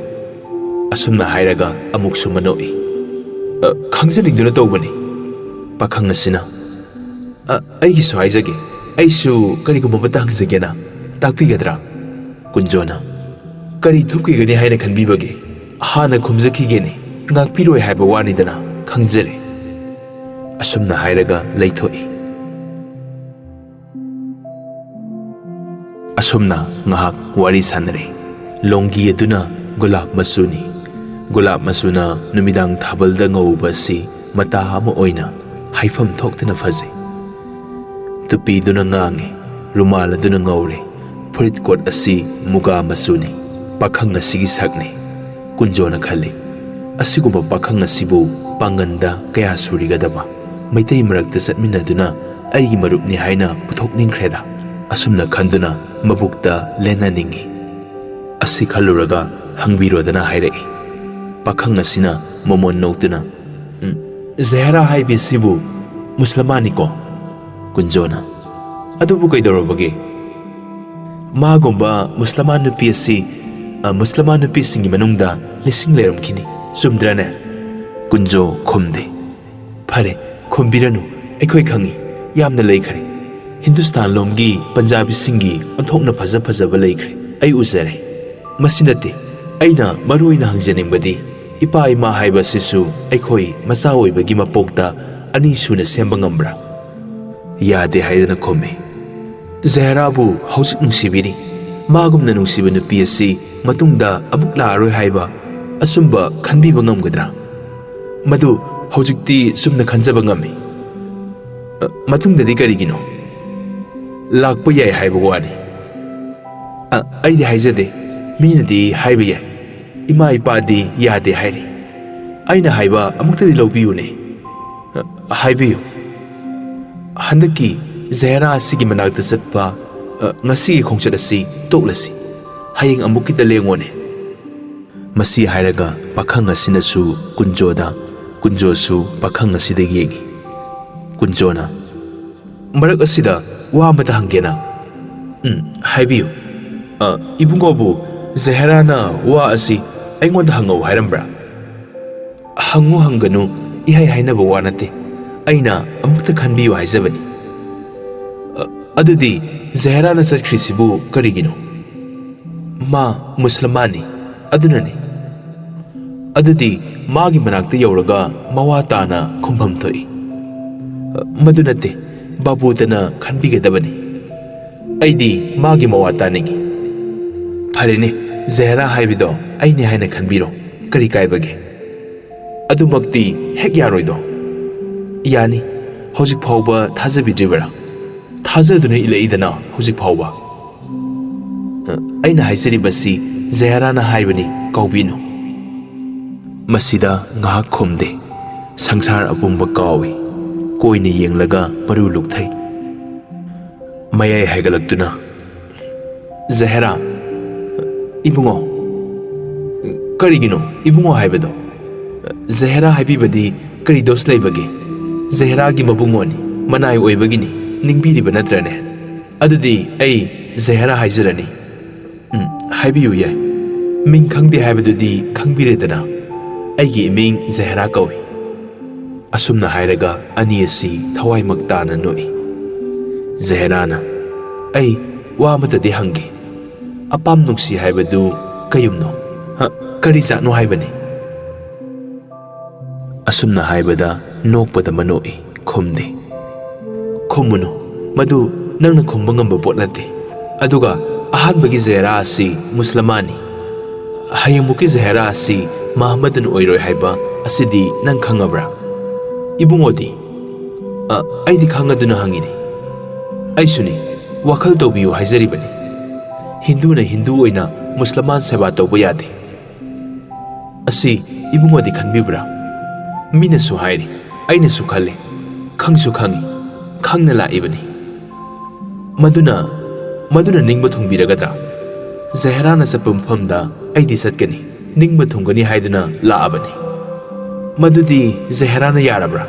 ꯑꯁꯨꯝꯅ ꯍꯥꯏꯔꯒ ꯑꯃꯨꯛꯁꯨ ꯃꯅꯣꯛꯏ꯫ "ꯑ, ꯈꯪꯖꯅꯤꯡꯗꯨꯅ ꯇꯧꯕꯅꯤ꯫" ꯄꯥꯈꯪ ꯑꯁꯤꯅ, "ꯑ, ꯑꯩꯒꯤꯁꯨ ꯍꯥꯏꯖꯒꯦ꯫ ꯑꯩꯁꯨ ꯀꯔꯤꯒꯨꯝꯕ ꯑꯃꯇ ꯍꯪꯖꯒꯦꯅ꯫ ꯇꯥꯛꯄꯤꯒꯗ꯭ꯔꯥ?" ꯀꯨꯟꯖꯣꯅ, "ꯀꯔꯤ ꯊꯨꯞꯈꯤꯒꯅꯤ ꯍꯥꯏꯅ ꯈꯟꯕꯤꯕꯒꯦ? ꯍꯥꯟꯅ ꯈꯨꯝꯖꯈꯤꯒꯦꯅꯦ, ꯉꯥꯛꯄꯤꯔꯣꯏ ꯍꯥꯏꯕ ꯋꯥꯅꯤꯗꯅ, ꯈꯪꯖꯔꯦ"꯫ ꯑꯁꯨꯝꯅ ꯍꯥꯏꯔꯒ ꯂꯩꯊꯣꯛꯏ꯫ ꯑꯁꯨꯝꯅ ꯉꯥꯏꯍꯥꯛ ꯋꯥꯔꯤ ꯁꯥꯟꯅꯔꯦ꯫ ꯂꯣꯡꯒꯤ ꯑꯗꯨꯅ ꯒꯨꯂꯥꯞ ꯃꯆꯨꯅꯤ꯫ ꯒꯨꯂꯥꯞ ꯃꯆꯨꯅ ꯅꯨꯃꯤꯗꯥꯡ ꯊꯥꯕꯜꯗ ꯉꯧꯕ ꯑꯁꯤ ꯃꯇꯥ ꯑꯃ ꯑꯣꯏꯅ ꯍꯥꯏꯐꯝ ꯊꯣꯛꯇꯅ ꯐꯖꯩ꯫ ꯇꯨꯄꯤꯗꯨꯅ ꯉꯥꯡꯉꯤ, ꯔꯨꯃꯥꯜ ꯑꯗꯨꯅ ꯉꯧꯔꯦ꯫ ꯐꯨꯔꯤꯠ ꯀꯣꯠ ꯑꯁꯤ ꯃꯨꯒꯥ ꯃꯆꯨꯅꯤ꯫ ꯄꯥꯈꯪ ꯑꯁꯤꯒꯤ ꯁꯛꯅꯤ꯫ ꯀꯨꯟꯖꯣꯅ ꯈꯜꯂꯤ, "ꯑꯁꯤꯒꯨꯝꯕ ꯄꯥꯈꯪ ꯑꯁꯤꯕꯨ ꯄꯥꯡꯒꯟꯗ ꯀꯌꯥ ꯁꯨꯔꯤꯒꯗꯕ? ꯃꯩꯇꯩ ꯃꯔꯛꯇ ꯆꯠꯃꯤꯟꯅꯗꯨꯅ ꯑꯩꯒꯤ ꯃꯔꯨꯞꯅꯤ ꯍꯥꯏꯅ ꯄꯨꯊꯣꯛꯅꯤꯡꯈ꯭ꯔꯦꯗ"꯫ ꯑꯁꯨꯝꯅ ꯈꯟꯗꯨꯅ ꯃꯕꯨꯛꯇ ꯂꯦꯟꯅꯅꯤꯡꯏ꯫ ꯑꯁꯤ ꯈꯜꯂꯨꯔꯒ ꯍꯪꯕꯤꯔꯣꯗꯅ ꯍꯥꯏꯔꯛꯏ꯫ ꯄꯥꯈꯪ ꯑꯁꯤꯅ ꯃꯃꯣꯟ ꯅꯣꯛꯇꯨꯅ, "ꯎꯝ, ꯖꯍꯦꯔꯥ ꯍꯥꯏꯕꯤ ꯑꯁꯤꯕꯨ ꯃꯨꯁꯂꯃꯥꯟꯅꯤꯀꯣ?" ꯀꯨꯟꯖꯣꯅ, "ꯑꯗꯨꯕꯨ ꯀꯩꯗꯧꯔꯕꯒꯦ? ꯃꯥꯒꯨꯝꯕ ꯃꯨꯁꯂꯃꯥꯟ ꯅꯨꯄꯤ ꯑꯁꯤ, ꯑ, ꯃꯨꯁꯂꯃꯥꯟ ꯅꯨꯄꯤꯁꯤꯡꯒꯤ ꯃꯅꯨꯡꯗ ꯂꯤꯁꯤꯡ ꯂꯩꯔꯝꯈꯤꯅꯤ, ꯆꯨꯝꯗ꯭ꯔꯅꯦ?" ꯀꯨꯟꯖꯣ ꯈꯨꯝꯗꯦ꯫ "ꯐꯔꯦ, ꯈꯨꯝꯕꯤꯔꯅꯨ, ꯑꯩꯈꯣꯏ ꯈꯪꯏ, ꯌꯥꯝꯅ ꯂꯩꯈ꯭ꯔꯦ꯫ ꯍꯤꯟꯗꯨꯁꯇꯥꯟ ꯂꯣꯝꯒꯤ ꯄꯟꯖꯥꯕꯤꯁꯤꯡꯒꯤ ꯑꯣꯟꯊꯣꯛꯅ ꯐꯖ ꯐꯖꯕ ꯂꯩꯈ꯭ꯔꯦ, ꯑꯩ ꯎꯖꯔꯦ꯫ ꯃꯁꯤ ꯅꯠꯇꯦ, ꯑꯩꯅ ꯃꯔꯨ ꯑꯣꯏꯅ ꯍꯪꯖꯅꯤꯡꯕꯗꯤ, ꯏꯄꯥ ꯏꯃꯥ ꯍꯥꯏꯕ ꯑꯁꯤꯁꯨ ꯑꯩꯈꯣꯏ ꯃꯆꯥ ꯑꯣꯏꯕꯒꯤ ꯃꯄꯣꯛꯇ ꯑꯅꯤ ꯁꯨꯅ ꯁꯦꯝꯕ ꯉꯝꯕ꯭ꯔꯥ?" "ꯌꯥꯗꯦ" ꯍꯥꯏꯗꯨꯅ ꯈꯨꯝꯃꯤ꯫ "ꯖꯍꯦꯔꯥꯕꯨ ꯍꯧꯖꯤꯛ ꯅꯨꯡꯁꯤꯕꯤꯔꯤ꯫ ꯃꯥꯒꯨꯝꯅ ꯅꯨꯡꯁꯤꯕ ꯅꯨꯄꯤ ꯑꯁꯤ ꯃꯇꯨꯡꯗ ꯑꯃꯨꯛ ꯂꯥꯛꯑꯔꯣꯏ ꯍꯥꯏꯕ ꯑꯆꯨꯝꯕ ꯈꯟꯕꯤꯕ ꯉꯝꯒꯗ꯭ꯔꯥ? ꯃꯗꯨ ꯍꯧꯖꯤꯛꯇꯤ ꯆꯨꯝꯅ ꯈꯟꯖꯕ ꯉꯝꯃꯤ꯫ ꯑ, ꯃꯇꯨꯡꯗꯗꯤ ꯀꯔꯤꯒꯤꯅꯣ? ꯂꯥꯛꯄ ꯌꯥꯏ ꯍꯥꯏꯕ ꯋꯥꯅꯤ꯫ ꯑ, ꯑꯩꯗꯤ ꯍꯥꯏꯖꯗꯦ, ꯃꯤꯅꯗꯤ ꯍꯥꯏꯕ ꯌꯥꯏ꯫ ꯏꯃꯥ ꯏꯄꯥꯗꯤ ꯌꯥꯗꯦ ꯍꯥꯏꯔꯤ꯫ ꯑꯩꯅ ꯍꯥꯏꯕ ꯑꯃꯨꯛꯇꯗꯤ ꯂꯧꯕꯤꯌꯨꯅꯦ꯫ ꯑ, ꯍꯥꯏꯕꯤꯌꯨ꯫ ꯍꯟꯗꯛꯀꯤ ꯖꯍꯦꯔꯥ ꯑꯁꯤꯒꯤ ꯃꯅꯥꯛꯇ ꯆꯠꯄ, ꯑ, ꯉꯁꯤꯒꯤ ꯈꯣꯡꯆꯠ ꯑꯁꯤ ꯇꯣꯛꯂꯁꯤ꯫ ꯍꯌꯦꯡ ꯑꯃꯨꯛꯀꯤꯇ ꯂꯦꯡꯉꯣꯅꯦ"꯫ ꯃꯁꯤ ꯍꯥꯏꯔꯒ ꯄꯥꯈꯪ ꯑꯁꯤꯅꯁꯨ ꯀꯨꯟꯖꯣꯗ, ꯀꯨꯟꯖꯣꯁꯨ ꯄꯥꯈꯪ ꯑꯁꯤꯗ ꯌꯦꯡꯏ꯫ ꯀꯨꯟꯖꯣꯅ, "ꯃꯔꯛ ꯑꯁꯤꯗ ꯋꯥ ꯑꯃꯇ ꯍꯪꯒꯦꯅ"꯫ "ꯎꯝ, ꯍꯥꯏꯕꯤꯌꯨ"꯫ "ꯑ, ꯏꯕꯨꯡꯉꯣꯕꯨ ꯖꯍꯦꯔꯥꯅ ꯋꯥ ꯑꯁꯤ ꯑꯩꯉꯣꯟꯗ ꯍꯪꯉꯧ ꯍꯥꯏꯔꯝꯕ꯭ꯔꯥ?" "ꯍꯪꯉꯨ ꯍꯪꯒꯅꯨ, ꯏꯍꯥꯏ ꯍꯥꯏꯅꯕ ꯋꯥ ꯅꯠꯇꯦ꯫ ꯑꯩꯅ ꯑꯃꯨꯛꯇ ꯈꯟꯕꯤꯌꯨ ꯍꯥꯏꯖꯕꯅꯤ"꯫ "ꯑ, ꯑꯗꯨꯗꯤ ꯖꯍꯦꯔꯥꯅ ꯆꯠꯈ꯭ꯔꯤꯁꯤꯕꯨ ꯀꯔꯤꯒꯤꯅꯣ?" "ꯃꯥ ꯃꯨꯁꯂꯃꯥꯟꯅꯤ, ꯑꯗꯨꯅꯅꯤ꯫" "ꯑꯗꯨꯗꯤ ꯃꯥꯒꯤ ꯃꯅꯥꯛꯇ ꯌꯧꯔꯒ ꯃꯋꯥ ꯇꯥꯅ ꯈꯨꯝꯐꯝ ꯊꯣꯛꯏ꯫" "ꯃꯗꯨ ꯅꯠꯇꯦ, ꯕꯥꯕꯨꯗꯅ ꯈꯟꯕꯤꯒꯗꯕꯅꯤ꯫ ꯑꯩꯗꯤ ꯃꯥꯒꯤ ꯃꯋꯥ ꯇꯥꯅꯤꯡꯏ꯫" "ꯐꯔꯦꯅꯦ, ꯖꯍꯦꯔꯥ ꯍꯥꯏꯕꯗꯣ ꯑꯩꯅꯤ ꯍꯥꯏꯅ ꯈꯟꯕꯤꯔꯣ, ꯀꯔꯤ ꯀꯥꯏꯕꯒꯦ?" "ꯑꯗꯨꯃꯛꯇꯤ ꯍꯦꯛ ꯌꯥꯔꯣꯏꯗꯣ?" "ꯌꯥꯅꯤ꯫ ꯍꯧꯖꯤꯛ ꯐꯥꯎꯕ ꯊꯥꯖꯕꯤꯗ꯭ꯔꯤꯕꯔꯥ? ꯊꯥꯖꯗꯨꯅ ꯏꯜꯂꯛꯏꯗꯅ ꯍꯧꯖꯤꯛ ꯐꯥꯎꯕ꯫" "ꯑ, ꯑꯩꯅ ꯍꯥꯏꯖꯔꯤꯕꯁꯤ ꯖꯍꯦꯔꯥꯅ ꯍꯥꯏꯕꯅꯤ, ꯀꯥꯎꯕꯤꯅꯨ꯫" ꯃꯁꯤꯗ ꯉꯥꯏꯍꯥꯛ ꯈꯨꯝꯗꯦ꯫ ꯁꯪꯁꯥꯔ ꯑꯄꯨꯝꯕ ꯀꯥꯎꯏ꯫ ꯀꯣꯏꯅ ꯌꯦꯡꯂꯒ ꯃꯔꯨ ꯂꯨꯛꯊꯩ꯫ ꯃꯌꯥꯏ ꯍꯥꯏꯒꯠꯂꯛꯇꯨꯅ, "ꯖꯍꯦꯔꯥ, ꯏꯕꯨꯡꯉꯣ꯫" "ꯀꯔꯤꯒꯤꯅꯣ ꯏꯕꯨꯡꯉꯣ ꯍꯥꯏꯕꯗꯣ? ꯖꯍꯦꯔꯥ ꯍꯥꯏꯕꯤꯕꯗꯤ ꯀꯔꯤ ꯗꯣꯁ ꯂꯩꯕꯒꯦ? ꯖꯍꯦꯔꯥꯒꯤ ꯃꯕꯨꯡꯉꯣꯅꯤ, ꯃꯅꯥꯏ ꯑꯣꯏꯕꯒꯤꯅꯤ, ꯅꯤꯡꯕꯤꯔꯤꯕ ꯅꯠꯇ꯭ꯔꯅꯦ? ꯑꯗꯨꯗꯤ ꯑꯩ ꯖꯍꯦꯔꯥ ꯍꯥꯏꯖꯔꯅꯤ꯫" "ꯎꯝ, ꯍꯥꯏꯕꯤꯌꯨ ꯌꯥꯏ꯫ ꯃꯤꯡ ꯈꯪꯗꯦ ꯍꯥꯏꯕꯗꯨꯗꯤ ꯈꯪꯕꯤꯔꯦꯗꯅ꯫ ꯑꯩꯒꯤ ꯏꯃꯤꯡ ꯖꯍꯦꯔꯥ ꯀꯧꯏ꯫" ꯑꯁꯨꯝꯅ ꯍꯥꯏꯔꯒ ꯑꯅꯤ ꯑꯁꯤ ꯊꯋꯥꯏꯃꯛ ꯇꯥꯅ ꯅꯣꯛꯏ꯫ ꯖꯍꯦꯔꯥꯅ, "ꯑꯩ ꯋꯥ ꯑꯃꯇꯗꯤ ꯍꯪꯒꯦ꯫ ꯑꯄꯥꯝ ꯅꯨꯡꯁꯤ ꯍꯥꯏꯕꯗꯨ ꯀꯌꯨꯝꯅꯣ? ꯍ, ꯀꯔꯤ ꯖꯥꯠꯅꯣ ꯍꯥꯏꯕꯅꯤ?" ꯑꯁꯨꯝꯅ ꯍꯥꯏꯕꯗ ꯅꯣꯛꯄꯗ ꯃꯅꯣꯛꯏ, ꯈꯨꯝꯗꯦ꯫ "ꯈꯨꯝꯃꯨꯅꯨ, ꯃꯗꯨ ꯅꯪꯅ ꯈꯨꯝꯕ ꯉꯝꯕ ꯄꯣꯠ ꯅꯠꯇꯦ꯫ ꯑꯗꯨꯒ ꯑꯍꯥꯟꯕꯒꯤ ꯖꯍꯦꯔꯥ ꯑꯁꯤ ꯃꯨꯁꯂꯃꯥꯟꯅꯤ꯫ ꯍꯌꯦꯡꯃꯨꯛꯀꯤ ꯖꯍꯦꯔꯥ ꯑꯁꯤ ꯃꯍꯝꯃꯗꯟ ꯑꯣꯏꯔꯣꯏ ꯍꯥꯏꯕ ꯑꯁꯤꯗꯤ ꯅꯪ ꯈꯪꯉꯕ꯭ꯔꯥ?" "ꯏꯕꯨꯡꯉꯣꯗꯤ?" "ꯑ, ꯑꯩꯗꯤ ꯈꯪꯉꯗꯨꯅ ꯍꯪꯉꯤꯅꯤ꯫" "ꯑꯩꯁꯨꯅꯤ, ꯋꯥꯈꯜ ꯇꯧꯕꯤꯌꯨ ꯍꯥꯏꯖꯔꯤꯕꯅꯤ꯫ ꯍꯤꯟꯗꯨꯅ ꯍꯤꯟꯗꯨ ꯑꯣꯏꯅ ꯃꯨꯁꯂꯃꯥꯟ ꯁꯦꯕꯥ ꯇꯧꯕ ꯌꯥꯗꯦ꯫ ꯑꯁꯤ ꯏꯕꯨꯡꯉꯣꯗꯤ ꯈꯟꯕꯤꯕ꯭ꯔꯥ? ꯃꯤꯅꯁꯨ ꯍꯥꯏꯔꯤ, ꯑꯩꯅꯁꯨ ꯈꯜꯂꯤ, ꯈꯪꯁꯨ ꯈꯪꯉꯤ, ꯈꯪꯅ ꯂꯥꯛꯏꯕꯅꯤ꯫ ꯃꯗꯨꯅ, ꯃꯗꯨꯅ ꯅꯤꯡꯕ ꯊꯨꯡꯕꯤꯔꯒꯗ꯭ꯔꯥ? ꯖꯍꯦꯔꯥꯅ ꯆꯠꯄ ꯃꯐꯝꯗ ꯑꯩꯗꯤ ꯆꯠꯀꯅꯤ, ꯅꯤꯡꯕ ꯊꯨꯡꯒꯅꯤ ꯍꯥꯏꯗꯨꯅ ꯂꯥꯛꯑꯕꯅꯤ꯫ ꯃꯗꯨꯗꯤ ꯖꯍꯦꯔꯥꯅ ꯌꯥꯔꯕ꯭ꯔꯥ?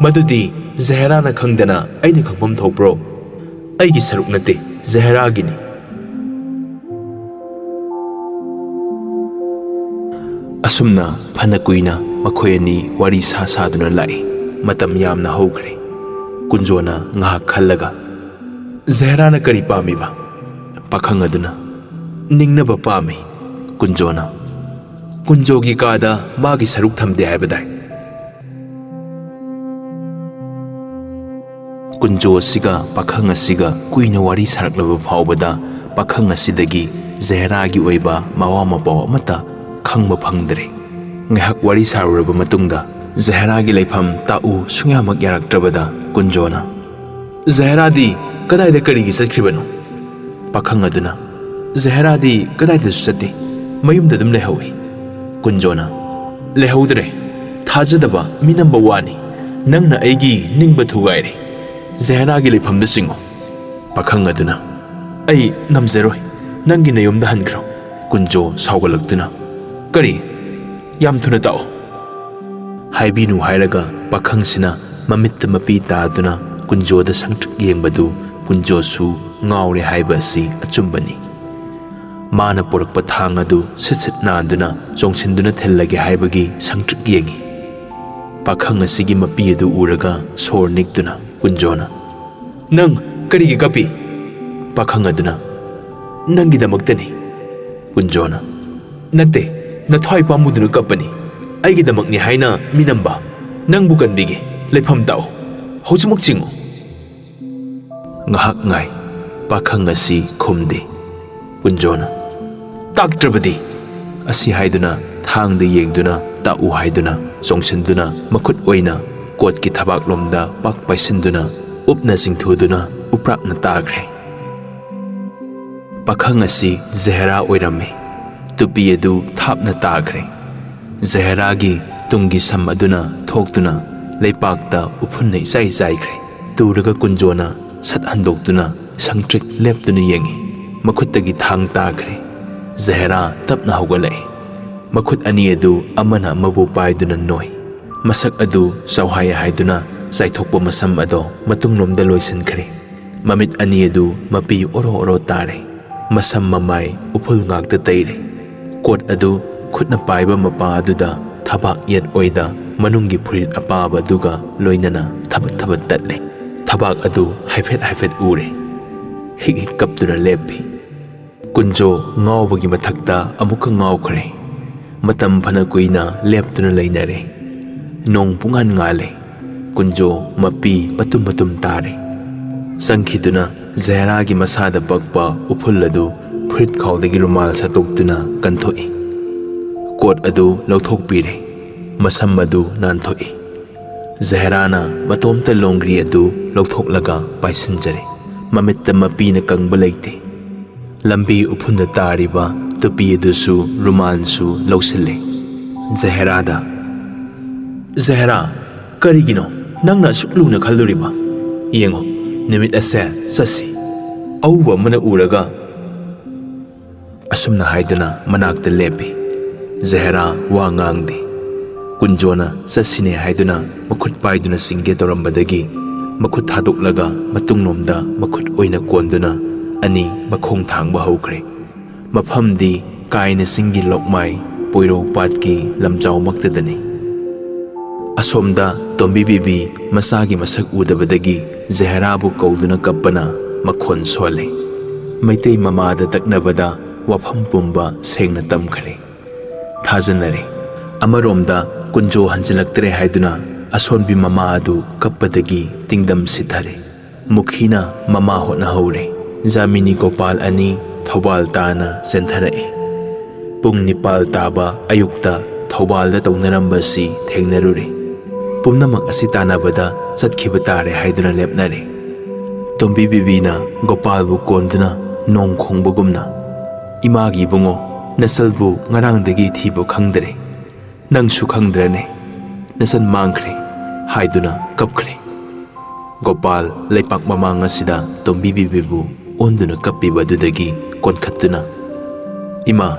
ꯃꯗꯨꯗꯤ ꯖꯍꯦꯔꯥꯅ ꯈꯪꯗꯅ ꯑꯩꯅ ꯈꯪꯐꯝ ꯊꯣꯛꯄ꯭ꯔꯣ? ꯑꯩꯒꯤ ꯁꯔꯨꯛ ꯅꯠꯇꯦ, ꯖꯍꯦꯔꯥꯒꯤꯅꯤ꯫" ꯑꯁꯨꯝꯅ ꯐꯅ ꯀꯨꯏꯅ ꯃꯈꯣꯏ ꯑꯅꯤ ꯋꯥꯔꯤ ꯁꯥ ꯁꯥꯗꯨꯅ ꯂꯥꯛꯏ꯫ ꯃꯇꯝ ꯌꯥꯝꯅ ꯍꯧꯈ꯭ꯔꯦ꯫ ꯀꯨꯟꯖꯣꯅ ꯉꯥꯏꯍꯥꯛ ꯈꯜꯂꯒ, "ꯖꯍꯦꯔꯥꯅ ꯀꯔꯤ ꯄꯥꯝꯃꯤꯕ?" ꯄꯥꯈꯪ ꯑꯗꯨꯅ, ꯅꯤꯡꯅꯕ ꯄꯥꯝꯃꯤ꯫ ꯀꯨꯟꯖꯣꯅ, ꯀꯨꯟꯖꯣꯒꯤ ꯀꯥꯗ ꯃꯥꯒꯤ ꯁꯔꯨꯛ ꯊꯝꯗꯦ ꯍꯥꯏꯕꯗꯥꯏ? ꯀꯨꯟꯖꯣ ꯑꯁꯤꯒ ꯄꯥꯈꯪ ꯑꯁꯤꯒ ꯀꯨꯏꯅ ꯋꯥꯔꯤ ꯁꯥꯔꯛꯂꯕ ꯐꯥꯎꯕꯗ ꯄꯥꯈꯪ ꯑꯁꯤꯗꯒꯤ ꯖꯍꯦꯔꯥꯒꯤ ꯑꯣꯏꯕ ꯃꯋꯥ ꯃꯄꯥꯎ ꯑꯃꯠꯇ ꯈꯪꯕ ꯐꯪꯗ꯭ꯔꯦ꯫ ꯉꯥꯏꯍꯥꯛ ꯋꯥꯔꯤ ꯁꯥꯔꯨꯔꯕ ꯃꯇꯨꯡꯗ ꯖꯍꯦꯔꯥꯒꯤ ꯂꯩꯐꯝ ꯇꯥꯛꯎ ꯁꯨꯡꯌꯥꯃꯛ ꯌꯥꯔꯛꯇ꯭ꯔꯕꯗ ꯀꯨꯟꯖꯣꯅ, "ꯖꯍꯦꯔꯥꯗꯤ ꯀꯗꯥꯏꯗ ꯀꯔꯤꯒꯤ ꯆꯠꯈ꯭ꯔꯤꯕꯅꯣ?" ꯄꯥꯈꯪ ꯑꯗꯨꯅ, "ꯖꯍꯦꯔꯥꯗꯤ ꯀꯗꯥꯏꯗꯁꯨ ꯆꯠꯇꯦ, ꯃꯌꯨꯝꯗ ꯑꯗꯨꯝ ꯂꯩꯍꯧꯏ꯫" ꯀꯨꯟꯖꯣꯅ, "ꯂꯩꯍꯧꯗ꯭ꯔꯦ, ꯊꯥꯖꯗꯕ ꯃꯤꯅꯝꯕ ꯋꯥꯅꯤ, ꯅꯪꯅ ꯑꯩꯒꯤ ꯅꯤꯡꯕ ꯊꯨꯒꯥꯏꯔꯦ꯫ ꯖꯍꯦꯔꯥꯒꯤ ꯂꯩꯐꯝꯗ ꯆꯤꯡꯉꯨ꯫" ꯄꯥꯈꯪ ꯑꯗꯨꯅ, "ꯑꯩ ꯉꯝꯖꯔꯣꯏ, ꯅꯪꯒꯤ ꯅꯌꯨꯝꯗ ꯍꯟꯈ꯭ꯔꯣ꯫" ꯀꯨꯟꯖꯣ ꯁꯥꯎꯒꯠꯂꯛꯇꯨꯅ, "ꯀꯔꯤ? ꯌꯥꯝ ꯊꯨꯅ ꯇꯥꯛꯑꯣ꯫" ꯍꯥꯏꯕꯤꯅꯨ ꯍꯥꯏꯔꯒ ꯄꯥꯈꯪꯁꯤꯅ ꯃꯃꯤꯠꯇ ꯃꯄꯤ ꯇꯥꯗꯨꯅ ꯀꯨꯟꯖꯣꯗ ꯁꯪꯇ꯭ꯔꯤꯛ ꯌꯦꯡꯕꯗꯨ ꯀꯨꯟꯖꯣꯁꯨ ꯉꯥꯎꯔꯦ ꯍꯥꯏꯕ ꯑꯁꯤ ꯑꯆꯨꯝꯕꯅꯤ꯫ ꯃꯥꯅ ꯄꯨꯔꯛꯄ ꯊꯥꯡ ꯑꯗꯨ ꯁꯤꯠ ꯁꯤꯠ ꯅꯥꯟꯗꯨꯅ ꯆꯣꯡꯁꯤꯟꯗꯨꯅ ꯊꯤꯜꯂꯒꯦ ꯍꯥꯏꯕꯒꯤ ꯁꯪꯇ꯭ꯔꯤꯛ ꯌꯦꯡꯏ꯫ ꯄꯥꯈꯪ ꯑꯁꯤꯒꯤ ꯃꯄꯤ ꯑꯗꯨ ꯎꯔꯒ ꯁꯣꯔ ꯅꯤꯛꯇꯨꯅ ꯀꯨꯟꯖꯣꯅ, "ꯅꯪ ꯀꯔꯤꯒꯤ ꯀꯞꯄꯤ?" ꯄꯥꯈꯪ ꯑꯗꯨꯅ, "ꯅꯪꯒꯤꯗꯃꯛꯇꯅꯤ꯫" ꯀꯨꯟꯖꯣꯅ, "ꯅꯠꯇꯦ, ꯅꯊ꯭ꯋꯥꯏ ꯄꯥꯝꯃꯨꯗꯨꯅ ꯀꯞꯄꯅꯤ꯫ ꯑꯩꯒꯤꯗꯃꯛꯅꯤ ꯍꯥꯏꯅ ꯃꯤꯅꯝꯕ꯫ ꯅꯪꯕꯨ ꯀꯟꯕꯤꯒꯦ, ꯂꯩꯐꯝ ꯇꯥꯛꯎ꯫ ꯍꯧꯖꯤꯛꯃꯛ ꯆꯤꯡꯉꯨ꯫" ꯉꯥꯏꯍꯥꯛ ꯉꯥꯏ꯫ ꯄꯥꯈꯪ ꯑꯁꯤ ꯈꯨꯝꯗꯦ꯫ ꯀꯨꯟꯖꯣꯅ, "ꯇꯥꯛꯇ꯭ꯔꯕꯗꯤ?" ꯑꯁꯤ ꯍꯥꯏꯗꯨꯅ ꯊꯥꯡꯗ ꯌꯦꯡꯗꯨꯅ ꯇꯥꯛꯎ ꯍꯥꯏꯗꯨꯅ ꯆꯣꯡꯁꯤꯟꯗꯨꯅ ꯃꯈꯨꯠ ꯑꯣꯏꯅ ꯀꯣꯠꯀꯤ ꯊꯕꯥꯛꯂꯣꯝꯗ ꯄꯥꯛ ꯄꯥꯏꯁꯤꯟꯗꯨꯅ ꯎꯞꯅ ꯆꯤꯡꯊꯨꯗꯨꯅ ꯎꯄ꯭ꯔꯥꯛꯅ ꯇꯥꯈ꯭ꯔꯦ꯫ ꯄꯥꯈꯪ ꯑꯁꯤ ꯖꯍꯦꯔꯥ ꯑꯣꯏꯔꯝꯃꯤ꯫ ꯇꯨꯄꯤ ꯑꯗꯨ ꯊꯥꯞꯅ ꯇꯥꯈ꯭ꯔꯦ꯫ ꯖꯍꯦꯔꯥꯒꯤ ꯇꯨꯡꯒꯤ ꯁꯝ ꯑꯗꯨꯅ ꯊꯣꯛꯇꯨꯅ ꯂꯩꯄꯥꯛꯇ ꯎꯐꯨꯟꯅ ꯏꯆꯥꯏ ꯆꯥꯏꯈ꯭ꯔꯦ꯫ ꯇꯨꯔꯒ ꯀꯨꯟꯖꯣꯅ ꯁꯠ ꯍꯟꯗꯣꯛꯇꯨꯅ ꯁꯪꯇ꯭ꯔꯤꯛ ꯂꯦꯞꯇꯨꯅ ꯌꯦꯡꯏ꯫ ꯃꯈꯨꯠꯇꯒꯤ ꯊꯥꯡ ꯇꯥꯈ꯭ꯔꯦ꯫ ꯖꯍꯦꯔꯥ ꯇꯞꯅ ꯍꯧꯒꯠꯂꯛꯏ꯫ ꯃꯈꯨꯠ ꯑꯅꯤ ꯑꯗꯨ ꯑꯃꯅ ꯑꯃꯕꯨ ꯄꯥꯏꯗꯨꯅ ꯅꯣꯏ꯫ ꯃꯁꯛ ꯑꯗꯨ ꯆꯥꯎꯍꯥꯏ ꯍꯥꯏꯗꯨꯅ ꯆꯥꯏꯊꯣꯛꯄ ꯃꯁꯝ ꯑꯗꯣ ꯃꯇꯨꯡꯂꯣꯝꯗ ꯂꯣꯏꯁꯤꯟꯈ꯭ꯔꯦ꯫ ꯃꯃꯤꯠ ꯑꯅꯤ ꯑꯗꯨ ꯃꯄꯤ ꯑꯣꯔꯣ ꯑꯣꯔꯣ ꯇꯥꯔꯦ꯫ ꯃꯁꯝ ꯃꯃꯥꯏ ꯎꯐꯨꯜ ꯉꯥꯛꯇ ꯇꯩꯔꯦ꯫ ꯀꯣꯠ ꯑꯗꯨ ꯈꯨꯠꯅ ꯄꯥꯏꯕ ꯃꯄꯥ ꯑꯗꯨꯗ ꯊꯕꯥꯛ ꯌꯦꯠ ꯑꯣꯏꯗ ꯃꯅꯨꯡꯒꯤ ꯐꯨꯔꯤꯠ ꯑꯄꯥꯕ ꯑꯗꯨꯒ ꯂꯣꯏꯅꯅ ꯊꯕꯠ ꯊꯕꯠ ꯇꯠꯂꯦ꯫ ꯊꯕꯥꯛ ꯑꯗꯨ ꯍꯥꯏꯐꯦꯠ ꯍꯥꯏꯐꯦꯠ ꯎꯔꯦ꯫ ꯍꯤꯛ ꯍꯤꯛ ꯀꯞꯇꯨꯅ ꯂꯦꯞꯄꯤ꯫ ꯀꯨꯟꯖꯣ ꯉꯥꯎꯕꯒꯤ ꯃꯊꯛꯇ ꯑꯃꯨꯛꯀ ꯉꯥꯎꯈ꯭ꯔꯦ꯫ ꯃꯇꯝ ꯐꯅ ꯀꯨꯏꯅ ꯂꯦꯞꯇꯨꯅ ꯂꯩꯅꯔꯦ꯫ ꯅꯣꯡ ꯄꯨꯡꯉꯥꯟ ꯉꯥꯜꯂꯦ꯫ ꯀꯨꯟꯖꯣ ꯃꯄꯤ ꯃꯇꯨꯝ ꯃꯇꯨꯝ ꯇꯥꯔꯦ꯫ ꯆꯪꯈꯤꯗꯨꯅ ꯖꯍꯦꯔꯥꯒꯤ ꯃꯁꯥꯗ ꯄꯛꯄ ꯎꯐꯨꯜ ꯑꯗꯨ ꯐꯨꯔꯤꯠ ꯈꯥꯎꯗꯒꯤ ꯔꯨꯃꯥꯜ ꯁꯠꯇꯣꯛꯇꯨꯅ ꯀꯟꯊꯣꯛꯏ꯫ ꯀꯣꯠ ꯑꯗꯨ ꯂꯧꯊꯣꯛꯄꯤꯔꯦ꯫ ꯃꯁꯝ ꯑꯗꯨ ꯅꯥꯟꯊꯣꯛꯏ꯫ ꯖꯍꯦꯔꯥꯅ ꯃꯇꯣꯝꯇ ꯂꯣꯡꯒ꯭ꯔꯤ ꯑꯗꯨ ꯂꯧꯊꯣꯛꯂꯒ ꯄꯥꯏꯁꯤꯟꯖꯔꯦ꯫ ꯃꯃꯤꯠꯇ ꯃꯄꯤꯅ ꯀꯪꯕ ꯂꯩꯇꯦ꯫ ꯂꯝꯕꯤ ꯎꯐꯨꯟꯗ ꯇꯥꯔꯤꯕ ꯇꯨꯄꯤ ꯑꯗꯨꯁꯨ ꯔꯨꯃꯥꯟꯁꯨ ꯂꯧꯁꯤꯜꯂꯦ꯫ ꯖꯍꯦꯔꯥꯗ, "ꯖꯍꯦꯔꯥ, ꯀꯔꯤꯒꯤꯅꯣ ꯅꯪꯅ ꯑꯁꯨꯛ ꯂꯨꯅ ꯈꯜꯂꯨꯔꯤꯕ? ꯌꯦꯡꯉꯣ, ꯅꯨꯃꯤꯠ ꯑꯁꯦ ꯆꯠꯁꯤ꯫ ꯑꯎꯕ ꯑꯃꯅ ꯎꯔꯒ" ꯑꯁꯨꯝꯅ ꯍꯥꯏꯗꯨꯅ ꯃꯅꯥꯛꯇ ꯂꯦꯞꯄꯤ꯫ ꯖꯍꯦꯔꯥ ꯋꯥ ꯉꯥꯡꯗꯦ꯫ ꯀꯨꯟꯖꯣꯅ ꯆꯠꯁꯤꯅꯦ ꯍꯥꯏꯗꯨꯅ ꯃꯈꯨꯠ ꯄꯥꯏꯗꯨꯅ ꯆꯤꯡꯒꯦ ꯇꯧꯔꯝꯕꯗꯒꯤ ꯃꯈꯨꯠ ꯊꯥꯗꯣꯛꯂꯒ ꯃꯇꯨꯡꯂꯣꯝꯗ ꯃꯈꯨꯠ ꯑꯣꯏꯅ ꯀꯣꯟꯗꯨꯅ ꯑꯅꯤ ꯃꯈꯣꯡ ꯊꯥꯡꯕ ꯍꯧꯈ꯭ꯔꯦ꯫ ꯃꯐꯝꯗꯤ ꯀꯥꯏꯅ ꯆꯤꯡꯒꯤ ꯂꯣꯛꯃꯥꯏ, ꯄꯣꯏꯔꯧ ꯄꯥꯠꯀꯤ ꯂꯝꯖꯥꯎꯃꯛꯇꯗꯅꯤ꯫ ꯑꯁꯣꯝꯗ ꯇꯣꯝꯕꯤ ꯕꯤꯕꯤ ꯃꯆꯥꯒꯤ ꯃꯁꯛ ꯎꯗꯕꯗꯒꯤ ꯖꯍꯦꯔꯥꯕꯨ ꯀꯧꯗꯨꯅ ꯀꯞꯄꯅ ꯃꯈꯣꯟ ꯁꯣꯜꯂꯤ꯫ ꯃꯩꯇꯩ ꯃꯃꯥꯗ ꯇꯛꯅꯕꯗ ꯋꯥꯐꯝ ꯄꯨꯝꯕ ꯁꯦꯡꯅ ꯇꯝꯈ꯭ꯔꯦ꯫ ꯊꯥꯖꯅꯔꯦ꯫ ꯑꯃꯔꯣꯝꯗ ꯀꯨꯟꯖꯣ ꯍꯟꯖꯤꯜꯂꯛꯇ꯭ꯔꯦ ꯍꯥꯏꯗꯨꯅ ꯑꯁꯣꯟꯕꯤ ꯃꯃꯥ ꯑꯗꯨ ꯀꯞꯄꯗꯒꯤ ꯇꯤꯡꯗꯝ ꯁꯤꯊꯔꯦ꯫ ꯃꯨꯈꯤꯅ ꯃꯃꯥ ꯍꯣꯠꯅꯍꯧꯔꯦ꯫ ꯖꯥꯃꯤꯅꯤ ꯒꯣꯄꯥꯜ ꯑꯅꯤ ꯊꯧꯕꯥꯜ ꯇꯥꯅ ꯆꯦꯟꯊꯔꯛꯏ꯫ ꯄꯨꯡ ꯅꯤꯄꯥꯜ ꯇꯥꯕ ꯑꯌꯨꯛꯇ ꯊꯧꯕꯥꯜꯗ ꯇꯧꯅꯔꯝꯕꯁꯤ ꯊꯦꯡꯅꯔꯨꯔꯦ꯫ ꯄꯨꯝꯅꯃꯛ ꯑꯁꯤ ꯇꯥꯟꯅꯕꯗ ꯆꯠꯈꯤꯕ ꯇꯥꯔꯦ ꯍꯥꯏꯗꯨꯅ ꯂꯦꯞꯅꯔꯦ꯫ ꯇꯣꯝꯕꯤ ꯕꯤꯕꯤꯅ ꯒꯣꯄꯥꯜꯕꯨ ꯀꯣꯟꯗꯨꯅ ꯅꯣꯡ ꯈꯣꯡꯕꯒꯨꯝꯅ, "ꯏꯃꯥꯒꯤ ꯏꯕꯨꯡꯉꯣ, ꯅꯆꯜꯕꯨ ꯉꯔꯥꯡꯗꯒꯤ ꯊꯤꯕ ꯈꯪꯗꯔꯦ꯫ ꯅꯪꯁꯨ ꯈꯪꯗ꯭ꯔꯅꯦ? ꯅꯆꯟ ꯃꯥꯡꯈ꯭ꯔꯦ" ꯍꯥꯏꯗꯨꯅ ꯀꯞꯈ꯭ꯔꯦ꯫ ꯒꯣꯄꯥꯜ ꯂꯩꯄꯥꯛ ꯃꯃꯥꯡ ꯑꯁꯤꯗ ꯇꯣꯝꯕꯤ ꯕꯤꯕꯤꯕꯨ ꯑꯣꯟꯗꯨꯅ ꯀꯞꯄꯤꯕ ꯑꯗꯨꯗꯒꯤ ꯀꯣꯟꯈꯠꯇꯨꯅ, "ꯏꯃꯥ,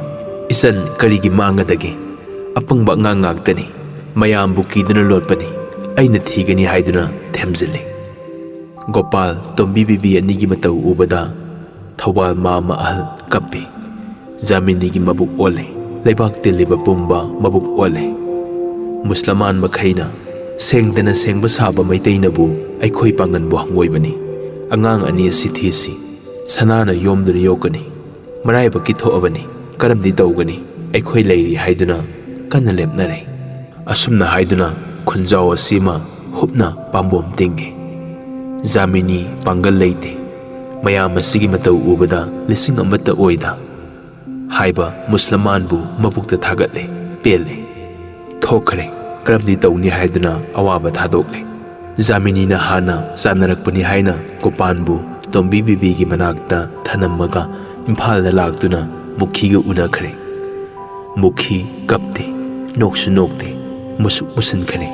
ꯏꯆꯟ ꯀꯔꯤꯒꯤ ꯃꯥꯡꯒꯗꯒꯦ? ꯑꯄꯪꯕ ꯑꯉꯥꯡ ꯉꯥꯛꯇꯅꯤ꯫ ꯃꯌꯥꯝꯕꯨ ꯀꯤꯗꯨꯅ ꯂꯣꯠꯄꯅꯤ꯫ ꯑꯩꯅ ꯊꯤꯒꯅꯤ" ꯍꯥꯏꯗꯨꯅ ꯊꯦꯝꯖꯤꯜꯂꯤ꯫ ꯒꯣꯄꯥꯜ ꯇꯣꯝꯕꯤ ꯕꯤꯕꯤ ꯑꯅꯤꯒꯤ ꯃꯇꯧ ꯎꯕꯗ ꯊꯧꯕꯥꯜ ꯃꯥꯃ ꯑꯍꯜ ꯀꯞꯄꯤ꯫ ꯖꯥꯃꯤꯅꯤꯒꯤ ꯃꯕꯨꯛ ꯑꯣꯜꯂꯦ꯫ ꯂꯩꯕꯥꯛ ꯇꯤꯜꯂꯤꯕ ꯄꯨꯝꯕ ꯃꯕꯨꯛ ꯑꯣꯜꯂꯦ꯫ ꯃꯨꯁꯂꯃꯥꯟ ꯃꯈꯩꯅ ꯁꯦꯡꯗꯅ ꯁꯦꯡꯕ ꯁꯥꯕ ꯃꯩꯇꯩꯅꯕꯨ ꯑꯩꯈꯣꯏ ꯄꯥꯡꯒꯟꯕꯨ ꯍꯪꯒꯣꯏꯕꯅꯤ꯫ ꯑꯉꯥꯡ ꯑꯅꯤ ꯑꯁꯤ ꯊꯤꯁꯤ꯫ ꯁꯅꯥꯅ ꯌꯣꯝꯗꯨꯅ ꯌꯣꯛꯀꯅꯤ꯫ ꯃꯔꯥꯏꯕꯛꯀꯤ ꯊꯣꯛꯑꯕꯅꯤ, ꯀꯔꯝꯗꯤ ꯇꯧꯒꯅꯤ? ꯑꯩꯈꯣꯏ ꯂꯩꯔꯤ ꯍꯥꯏꯗꯨꯅ ꯀꯟꯅ ꯂꯦꯞꯅꯔꯦ꯫ ꯑꯁꯨꯝꯅ ꯍꯥꯏꯗꯨꯅ ꯈꯨꯟꯖꯥꯎ ꯑꯁꯤꯃ ꯍꯨꯞꯅ ꯄꯥꯝꯕꯣꯝ ꯇꯤꯡꯉꯤ꯫ ꯖꯥꯃꯤꯅꯤ ꯄꯥꯡꯒꯜ ꯂꯩꯇꯦ꯫ ꯃꯌꯥꯝ ꯑꯁꯤꯒꯤ ꯃꯇꯧ ꯎꯕꯗ ꯂꯤꯁꯤꯡ ꯑꯃꯠꯇ ꯑꯣꯏꯗ ꯍꯥꯏꯕ ꯃꯨꯁꯂꯃꯥꯟꯕꯨ ꯃꯕꯨꯛꯇ ꯊꯥꯒꯠꯂꯦ, ꯄꯦꯜꯂꯦ꯫ ꯊꯣꯛꯈ꯭ꯔꯦ, ꯀꯔꯝꯗꯤ ꯇꯧꯅꯤ ꯍꯥꯏꯗꯨꯅ ꯑꯋꯥꯕ ꯊꯥꯗꯣꯛꯂꯦ꯫ ꯖꯥꯃꯤꯅꯤꯅ ꯍꯥꯟꯅ ꯆꯥꯟꯅꯔꯛꯄꯅꯤ ꯍꯥꯏꯅ ꯒꯣꯄꯥꯟꯕꯨ ꯇꯣꯝꯕꯤ ꯕꯤꯕꯤꯒꯤ ꯃꯅꯥꯛꯇ ꯊꯅꯝꯃꯒ ꯏꯝꯐꯥꯜꯗ ꯂꯥꯛꯇꯨꯅ ꯃꯨꯈꯤꯒ ꯎꯅꯈ꯭ꯔꯦ꯫ ꯃꯨꯈꯤ ꯀꯞꯇꯦ, ꯅꯣꯛꯁꯨ ꯅꯣꯛꯇꯦ, ꯃꯨꯁꯨꯛ ꯃꯨꯁꯤꯟꯈ꯭ꯔꯦ꯫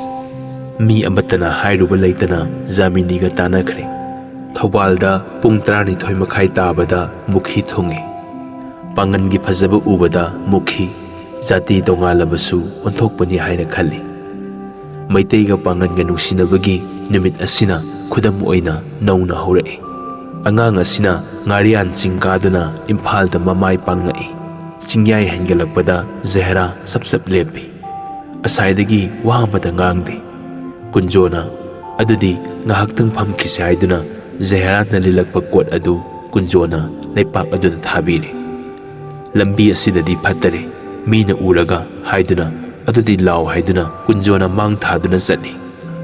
ꯃꯤ ꯑꯃꯠꯇꯅ ꯍꯥꯏꯔꯨꯕ ꯂꯩꯇꯅ ꯖꯥꯃꯤꯅꯤꯒ ꯇꯥꯟꯅꯈ꯭ꯔꯦ꯫ ꯊꯧꯕꯥꯜꯗ ꯄꯨꯡ ꯇꯔꯥꯅꯤꯊꯣꯏ ꯃꯈꯥꯏ ꯇꯥꯕꯗ ꯃꯨꯈꯤ ꯊꯨꯡꯉꯤ꯫ ꯄꯥꯡꯒꯟꯒꯤ ꯐꯖꯕ ꯎꯕꯗ ꯃꯨꯈꯤ ꯖꯥꯇꯤ ꯇꯣꯉꯥꯜꯂꯕꯁꯨ ꯑꯣꯟꯊꯣꯛꯄꯅꯤ ꯍꯥꯏꯅ ꯈꯜꯂꯤ꯫ ꯃꯩꯇꯩꯒ ꯄꯥꯡꯒꯟꯒ ꯅꯨꯡꯁꯤꯅꯕꯒꯤ ꯅꯨꯃꯤꯠ ꯑꯁꯤꯅ ꯈꯨꯗꯝ ꯑꯣꯏꯅ ꯅꯧꯅ ꯍꯧꯔꯛꯏ꯫ ꯑꯉꯥꯡ ꯑꯁꯤꯅ ꯉꯥꯔꯤꯌꯥꯟ ꯆꯤꯡ ꯀꯥꯗꯨꯅ ꯏꯝꯐꯥꯜꯗ ꯃꯃꯥꯏ ꯄꯥꯡꯉꯛꯏ꯫ ꯆꯤꯡꯌꯥꯏ ꯍꯦꯟꯒꯠꯂꯛꯄꯗ ꯖꯍꯦꯔꯥ ꯆꯞ ꯆꯞ ꯂꯦꯞꯄꯤ꯫ ꯑꯁꯥꯏꯗꯒꯤ ꯋꯥ ꯑꯃꯇ ꯉꯥꯡꯗꯦ꯫ ꯀꯨꯟꯖꯣꯅ, "ꯑꯗꯨꯗꯤ ꯉꯥꯏꯍꯥꯛꯇꯪ ꯐꯝꯈꯤꯁꯤ" ꯍꯥꯏꯗꯨꯅ ꯖꯍꯦꯔꯥꯅ ꯂꯤꯜꯂꯛꯄ ꯀꯣꯠ ꯑꯗꯨ ꯀꯨꯟꯖꯣꯅ ꯂꯩꯄꯥꯛ ꯑꯗꯨꯗ ꯊꯥꯕꯤꯔꯦ꯫ "ꯂꯝꯕꯤ ꯑꯁꯤꯗꯗꯤ ꯐꯠꯇꯔꯦ, ꯃꯤꯅ ꯎꯔꯒ" ꯍꯥꯏꯗꯨꯅ, "ꯑꯗꯨꯗꯤ ꯂꯥꯎ" ꯍꯥꯏꯗꯨꯅ ꯀꯨꯟꯖꯣꯅ ꯃꯥꯡ ꯊꯥꯗꯨꯅ ꯆꯠꯂꯤ꯫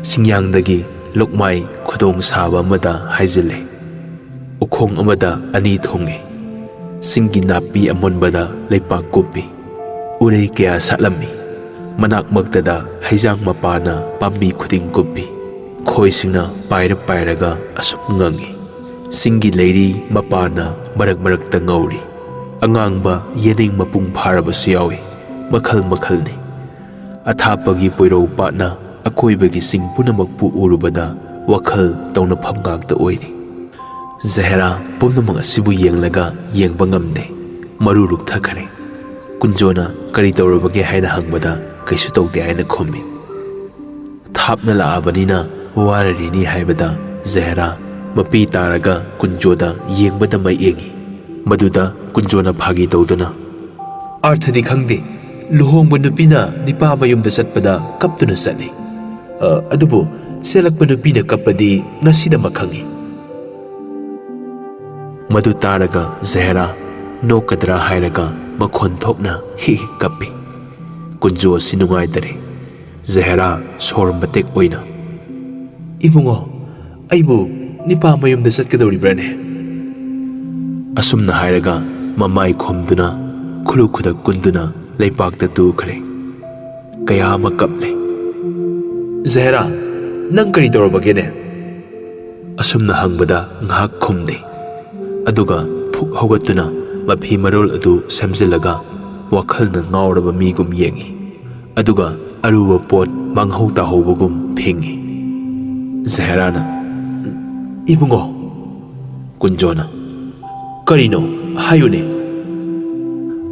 ꯁꯤꯡꯌꯥꯡꯗꯒꯤ ꯂꯣꯛꯃꯥꯏ ꯈꯨꯗꯣꯡ ꯁꯥꯕ ꯑꯃꯗ ꯍꯥꯏꯖꯤꯜꯂꯦ꯫ ꯎꯈꯣꯡ ꯑꯃꯗ ꯑꯅꯤ ꯊꯣꯡꯉꯤ꯫ ꯆꯤꯡꯒꯤ ꯅꯥꯄꯤ ꯑꯃꯨꯟꯕꯗ ꯂꯩꯄꯥꯛ ꯀꯨꯞꯄꯤ꯫ ꯎꯔꯩ ꯀꯌꯥ ꯁꯥꯠꯂꯝꯃꯤ꯫ ꯃꯅꯥꯛꯃꯛꯇꯗ ꯍꯩꯖꯥꯡ ꯃꯄꯥꯅ ꯄꯥꯝꯕꯤ ꯈꯨꯗꯤꯡ ꯀꯨꯞꯄꯤ꯫ ꯈꯣꯏꯁꯤꯡꯅ ꯄꯥꯏꯔꯞ ꯄꯥꯏꯔꯒ ꯑꯁꯨꯝ ꯉꯪꯉꯤ꯫ ꯆꯤꯡꯒꯤ ꯂꯩꯔꯤ ꯃꯄꯥꯅ ꯃꯔꯛ ꯃꯔꯛꯇ ꯉꯧꯔꯤ꯫ ꯑꯉꯥꯡꯕ ꯌꯦꯅꯤꯡ ꯃꯄꯨꯡ ꯐꯥꯔꯕꯁꯨ ꯌꯥꯎꯏ꯫ ꯃꯈꯜ ꯃꯈꯜꯅꯤ꯫ ꯑꯊꯥꯞꯄꯒꯤ ꯄꯣꯏꯔꯧ ꯄꯥꯠꯅ ꯑꯀꯣꯏꯕꯒꯤ ꯆꯤꯡ ꯄꯨꯝꯅꯃꯛꯄꯨ ꯎꯔꯨꯕꯗ ꯋꯥꯈꯜ ꯇꯧꯅꯐꯝ ꯉꯥꯛꯇ ꯑꯣꯏꯔꯤ꯫ ꯖꯍꯦꯔꯥ ꯄꯨꯝꯅꯃꯛ ꯑꯁꯤꯕꯨ ꯌꯦꯡꯂꯒ ꯌꯦꯡꯕ ꯉꯝꯗꯦ꯫ ꯃꯔꯨ ꯂꯨꯛꯊꯈ꯭ꯔꯦ꯫ ꯀꯨꯟꯖꯣꯅ "ꯀꯔꯤ ꯇꯧꯔꯕꯒꯦ?" ꯍꯥꯏꯅ ꯍꯪꯕꯗ "ꯀꯩꯁꯨ ꯇꯧꯗꯦ" ꯍꯥꯏꯅ ꯈꯨꯝꯃꯤ꯫ ꯊꯥꯞꯅ ꯂꯥꯛꯑꯕꯅꯤꯅ ꯋꯥꯔꯔꯤꯅꯤ ꯍꯥꯏꯕꯗ ꯖꯍꯦꯔꯥ ꯃꯄꯤ ꯇꯥꯔꯒ ꯀꯨꯟꯖꯣꯗ ꯌꯦꯡꯕꯗ ꯃꯩ ꯌꯦꯡꯉꯤ꯫ ꯃꯗꯨꯗ ꯀꯨꯟꯖꯣꯅ ꯐꯥꯒꯤ ꯇꯧꯗꯨꯅ, "ꯑꯥꯔꯊꯗꯤ ꯈꯪꯗꯦ꯫ ꯂꯨꯍꯣꯡꯕ ꯅꯨꯄꯤꯅ ꯅꯤꯄꯥ ꯃꯌꯨꯝꯗ ꯆꯠꯄꯗ ꯀꯞꯇꯨꯅ ꯆꯠꯂꯤ꯫ ꯑ, ꯑꯗꯨꯕꯨ ꯆꯦꯜꯂꯛꯄ ꯅꯨꯄꯤꯅ ꯀꯞꯄꯗꯤ ꯉꯁꯤꯗꯃꯛ ꯈꯪꯉꯤ꯫" ꯃꯗꯨ ꯇꯥꯔꯒ ꯖꯍꯦꯔꯥ ꯅꯣꯛꯀꯗ꯭ꯔꯥ ꯍꯥꯏꯔꯒ ꯃꯈꯣꯟ ꯊꯣꯛꯅ ꯍꯤꯛ ꯍꯤꯛ ꯀꯞꯄꯤ꯫ ꯀꯨꯟꯖꯣ ꯑꯁꯤ ꯅꯨꯡꯉꯥꯏꯇꯔꯦ꯫ ꯖꯍꯦꯔꯥ ꯁꯣꯔ ꯃꯇꯦꯛ ꯑꯣꯏꯅ, "ꯏꯕꯨꯡꯉꯣ, ꯑꯩꯕꯨ ꯅꯤꯄꯥ ꯃꯌꯨꯝꯗ ꯆꯠꯀꯗꯧꯔꯤꯕ꯭ꯔꯥꯅꯦ?" ꯑꯁꯨꯝꯅ ꯍꯥꯏꯔꯒ ꯃꯃꯥꯏ ꯈꯨꯝꯗꯨꯅ ꯈꯨꯔꯨ ꯈꯨꯗꯛ ꯀꯨꯟꯗꯨꯅ ꯂꯩꯄꯥꯛꯇ ꯇꯨꯈ꯭ꯔꯦ꯫ ꯀꯌꯥ ꯑꯃ ꯀꯞꯂꯦ꯫ "ꯖꯍꯦꯔꯥ, ꯅꯪ ꯀꯔꯤ ꯇꯧꯔꯕꯒꯦꯅꯦ?" ꯑꯁꯨꯝꯅ ꯍꯪꯕꯗ ꯉꯥꯏꯍꯥꯛ ꯈꯨꯝꯗꯦ꯫ ꯑꯗꯨꯒ ꯐꯨꯛ ꯍꯧꯒꯠꯇꯨꯅ ꯃꯐꯤ ꯃꯔꯣꯜ ꯑꯗꯨ ꯁꯦꯝꯖꯤꯜꯂꯒ ꯋꯥꯈꯜꯅ ꯉꯥꯎꯔꯕ ꯃꯤꯒꯨꯝ ꯌꯦꯡꯏ꯫ ꯑꯗꯨꯒ ꯑꯔꯨꯕ ꯄꯣꯠ ꯃꯥꯡꯍꯧ ꯇꯥꯍꯧꯕꯒꯨꯝ ꯐꯤꯡꯏ꯫ ꯖꯍꯦꯔꯥꯅ, "ꯏꯕꯨꯡꯉꯣ!" ꯀꯨꯟꯖꯣꯅ, "ꯀꯔꯤꯅꯣ? ꯍꯥꯏꯌꯨꯅꯦ!"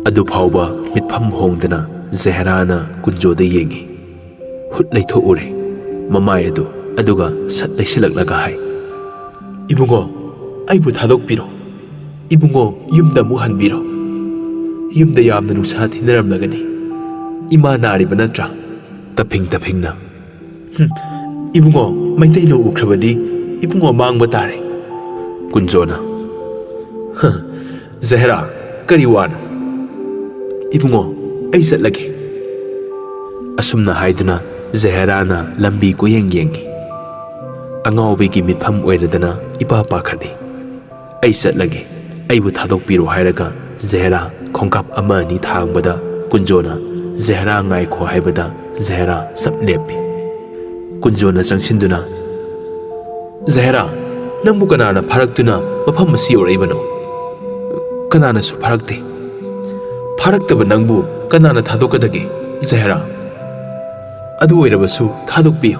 ꯑꯗꯨꯐꯥꯎꯕ ꯃꯤꯠꯐꯝ ꯍꯣꯡꯗꯅ ꯖꯍꯦꯔꯥꯅ ꯀꯨꯟꯖꯣꯗ ꯌꯦꯡꯏ꯫ ꯍꯨꯠ ꯂꯩꯊꯣꯛꯎꯔꯦ ꯃꯃꯥꯏ ꯑꯗꯨ, ꯑꯗꯨꯒ ꯁꯠ ꯂꯩꯁꯤꯜꯂꯛꯂꯒ ꯍꯥꯏ, "ꯏꯕꯨꯡꯉꯣ, ꯑꯩꯕꯨ ꯊꯥꯗꯣꯛꯄꯤꯔꯣ꯫ ꯏꯕꯨꯡꯉꯣ, ꯌꯨꯝꯗ ꯑꯃꯨꯛ ꯍꯟꯕꯤꯔꯣ꯫ ꯌꯨꯝꯗ ꯌꯥꯝꯅ ꯅꯨꯡꯁꯥ ꯊꯤꯟꯅꯔꯝꯂꯒꯅꯤ꯫ ꯏꯃꯥ ꯅꯥꯔꯤꯕ ꯅꯠꯇ꯭ꯔꯥ?" ꯇꯞꯐꯤꯡ ꯇꯞꯐꯤꯡꯅ, "ꯍꯨꯝ, ꯏꯕꯨꯡꯉꯣ, ꯃꯩꯇꯩꯂꯣꯟ ꯎꯈ꯭ꯔꯕꯗꯤ ꯏꯕꯨꯡꯉꯣ ꯃꯥꯡꯕ ꯇꯥꯔꯦ꯫" ꯀꯨꯟꯖꯣꯅ, "ꯍ, ꯖꯍꯦꯔꯥ, ꯀꯔꯤ ꯋꯥꯅꯣ? ꯏꯕꯨꯡꯉꯣ, ꯑꯩ ꯆꯠꯂꯒꯦ꯫" ꯑꯁꯨꯝꯅ ꯍꯥꯏꯗꯨꯅ ꯖꯍꯦꯔꯥꯅ ꯂꯝꯕꯤ ꯀꯣꯏꯌꯦꯡ ꯌꯦꯡꯏ꯫ ꯑꯉꯥꯎꯕꯤꯒꯤ ꯃꯤꯠꯐꯝ ꯑꯣꯏꯔꯗꯅ ꯏꯄꯥ ꯄꯥꯈꯠꯂꯤ꯫ "ꯑꯩ ꯆꯠꯂꯒꯦ, ꯑꯩꯕꯨ ꯊꯥꯗꯣꯛꯄꯤꯔꯣ" ꯍꯥꯏꯔꯒ ꯖꯍꯦꯔꯥ ꯈꯣꯡꯀꯥꯞ ꯑꯃ ꯑꯅꯤ ꯊꯥꯡꯕꯗ ꯀꯨꯟꯖꯣꯅ ꯖꯍꯦꯔꯥ ꯉꯥꯏꯈꯣ ꯍꯥꯏꯕꯗ ꯖꯍꯦꯔꯥ ꯆꯞ ꯂꯦꯞꯄꯤ꯫ ꯀꯨꯟꯖꯣꯅ ꯆꯪꯁꯤꯟꯗꯨꯅ, "ꯖꯍꯦꯔꯥ, ꯅꯪꯕꯨ ꯀꯅꯥꯅ ꯐꯥꯔꯛꯇꯨꯅ ꯃꯐꯝ ꯑꯁꯤ ꯌꯧꯔꯛꯏꯕꯅꯣ? ꯀꯅꯥꯅꯁꯨ ꯐꯥꯔꯛꯇꯦ꯫ ꯐꯥꯔꯛꯇꯕ ꯅꯪꯕꯨ ꯀꯅꯥꯅ ꯊꯥꯗꯣꯛꯀꯗꯒꯦ, ꯖꯍꯦꯔꯥ? ꯑꯗꯨ ꯑꯣꯏꯔꯕꯁꯨ ꯊꯥꯗꯣꯛꯄꯤꯌꯨ꯫"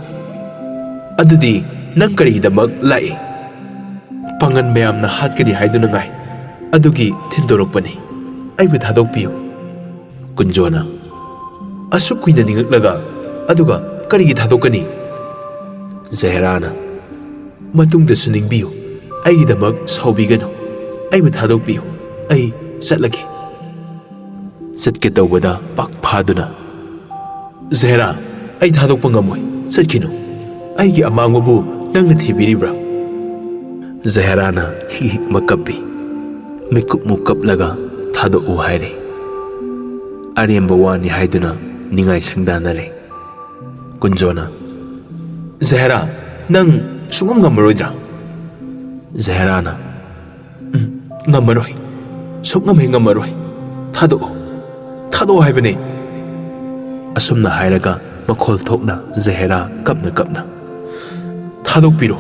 "ꯑꯗꯨꯗꯤ ꯅꯪ ꯀꯔꯤꯒꯤꯗꯃꯛ ꯂꯥꯛꯏ?" "ꯄꯥꯡꯒꯟ ꯃꯌꯥꯝꯅ ꯍꯥꯠꯀꯅꯤ ꯍꯥꯏꯗꯨꯅ ꯉꯥꯏ꯫ ꯑꯗꯨꯒꯤ ꯊꯤꯟꯗꯣꯔꯛꯄꯅꯤ꯫ ꯑꯩꯕꯨ ꯊꯥꯗꯣꯛꯄꯤꯌꯨ꯫" ꯀꯨꯟꯖꯣꯅ, "ꯑꯁꯨꯛ ꯀꯨꯏꯅ ꯅꯤꯡꯉꯛꯂꯒ, ꯑꯗꯨꯒ ꯀꯔꯤꯒꯤ ꯊꯥꯗꯣꯛꯀꯅꯤ?" ꯖꯍꯦꯔꯥꯅ, "ꯃꯇꯨꯡꯗꯁꯨ ꯅꯤꯡꯕꯤꯌꯨ꯫ ꯑꯩꯒꯤꯗꯃꯛ ꯁꯥꯎꯕꯤꯒꯅꯨ꯫ ꯑꯩꯕꯨ ꯊꯥꯗꯣꯛꯄꯤꯌꯨ꯫ ꯑꯩ ꯆꯠꯂꯒꯦ꯫" ꯆꯠꯀꯦ ꯇꯧꯕꯗ ꯄꯥꯛ ꯐꯥꯗꯨꯅ, "ꯖꯍꯦꯔꯥ, ꯑꯩ ꯊꯥꯗꯣꯛꯄ ꯉꯝꯃꯣꯏ꯫ ꯆꯠꯈꯤꯅꯨ꯫ ꯑꯩꯒꯤ ꯑꯃꯥꯡꯕꯕꯨ ꯅꯪꯅ ꯊꯤꯕꯤꯔꯤꯕ꯭ꯔꯥ?" ꯖꯍꯦꯔꯥꯅ ꯍꯤꯛ ꯍꯤꯛ ꯑꯃ ꯀꯞꯄꯤ꯫ ꯃꯤꯀꯨꯞꯃꯨꯛ ꯀꯞꯂꯒ "ꯊꯥꯗꯣꯛꯎ" ꯍꯥꯏꯔꯦ꯫ ꯑꯔꯦꯝꯕ ꯋꯥꯅꯤ ꯍꯥꯏꯗꯨꯅ ꯅꯤꯡꯉꯥꯏ ꯁꯪꯗꯥꯅꯔꯦ꯫ ꯀꯨꯟꯖꯣꯅ, "ꯖꯍꯦꯔꯥ, ꯅꯪ ꯁꯨꯡꯉꯝ ꯉꯝꯃꯔꯣꯏꯗ꯭ꯔꯥ?" ꯖꯍꯦꯔꯥꯅ, "ꯎꯝ, ꯉꯝꯃꯔꯣꯏ꯫ ꯁꯨꯡꯉꯝ ꯍꯦꯛ ꯉꯝꯃꯔꯣꯏ꯫ ꯊꯥꯗꯣꯛꯑꯣ꯫ ꯊꯥꯗꯣꯛꯑꯣ ꯍꯥꯏꯕꯅꯦ꯫" ꯑꯁꯨꯝꯅ ꯍꯥꯏꯔꯒ ꯃꯈꯣꯜ ꯊꯣꯛꯅ ꯖꯍꯦꯔꯥ ꯀꯞꯅ ꯀꯞꯅ, "ꯊꯥꯗꯣꯛꯄꯤꯔꯣ꯫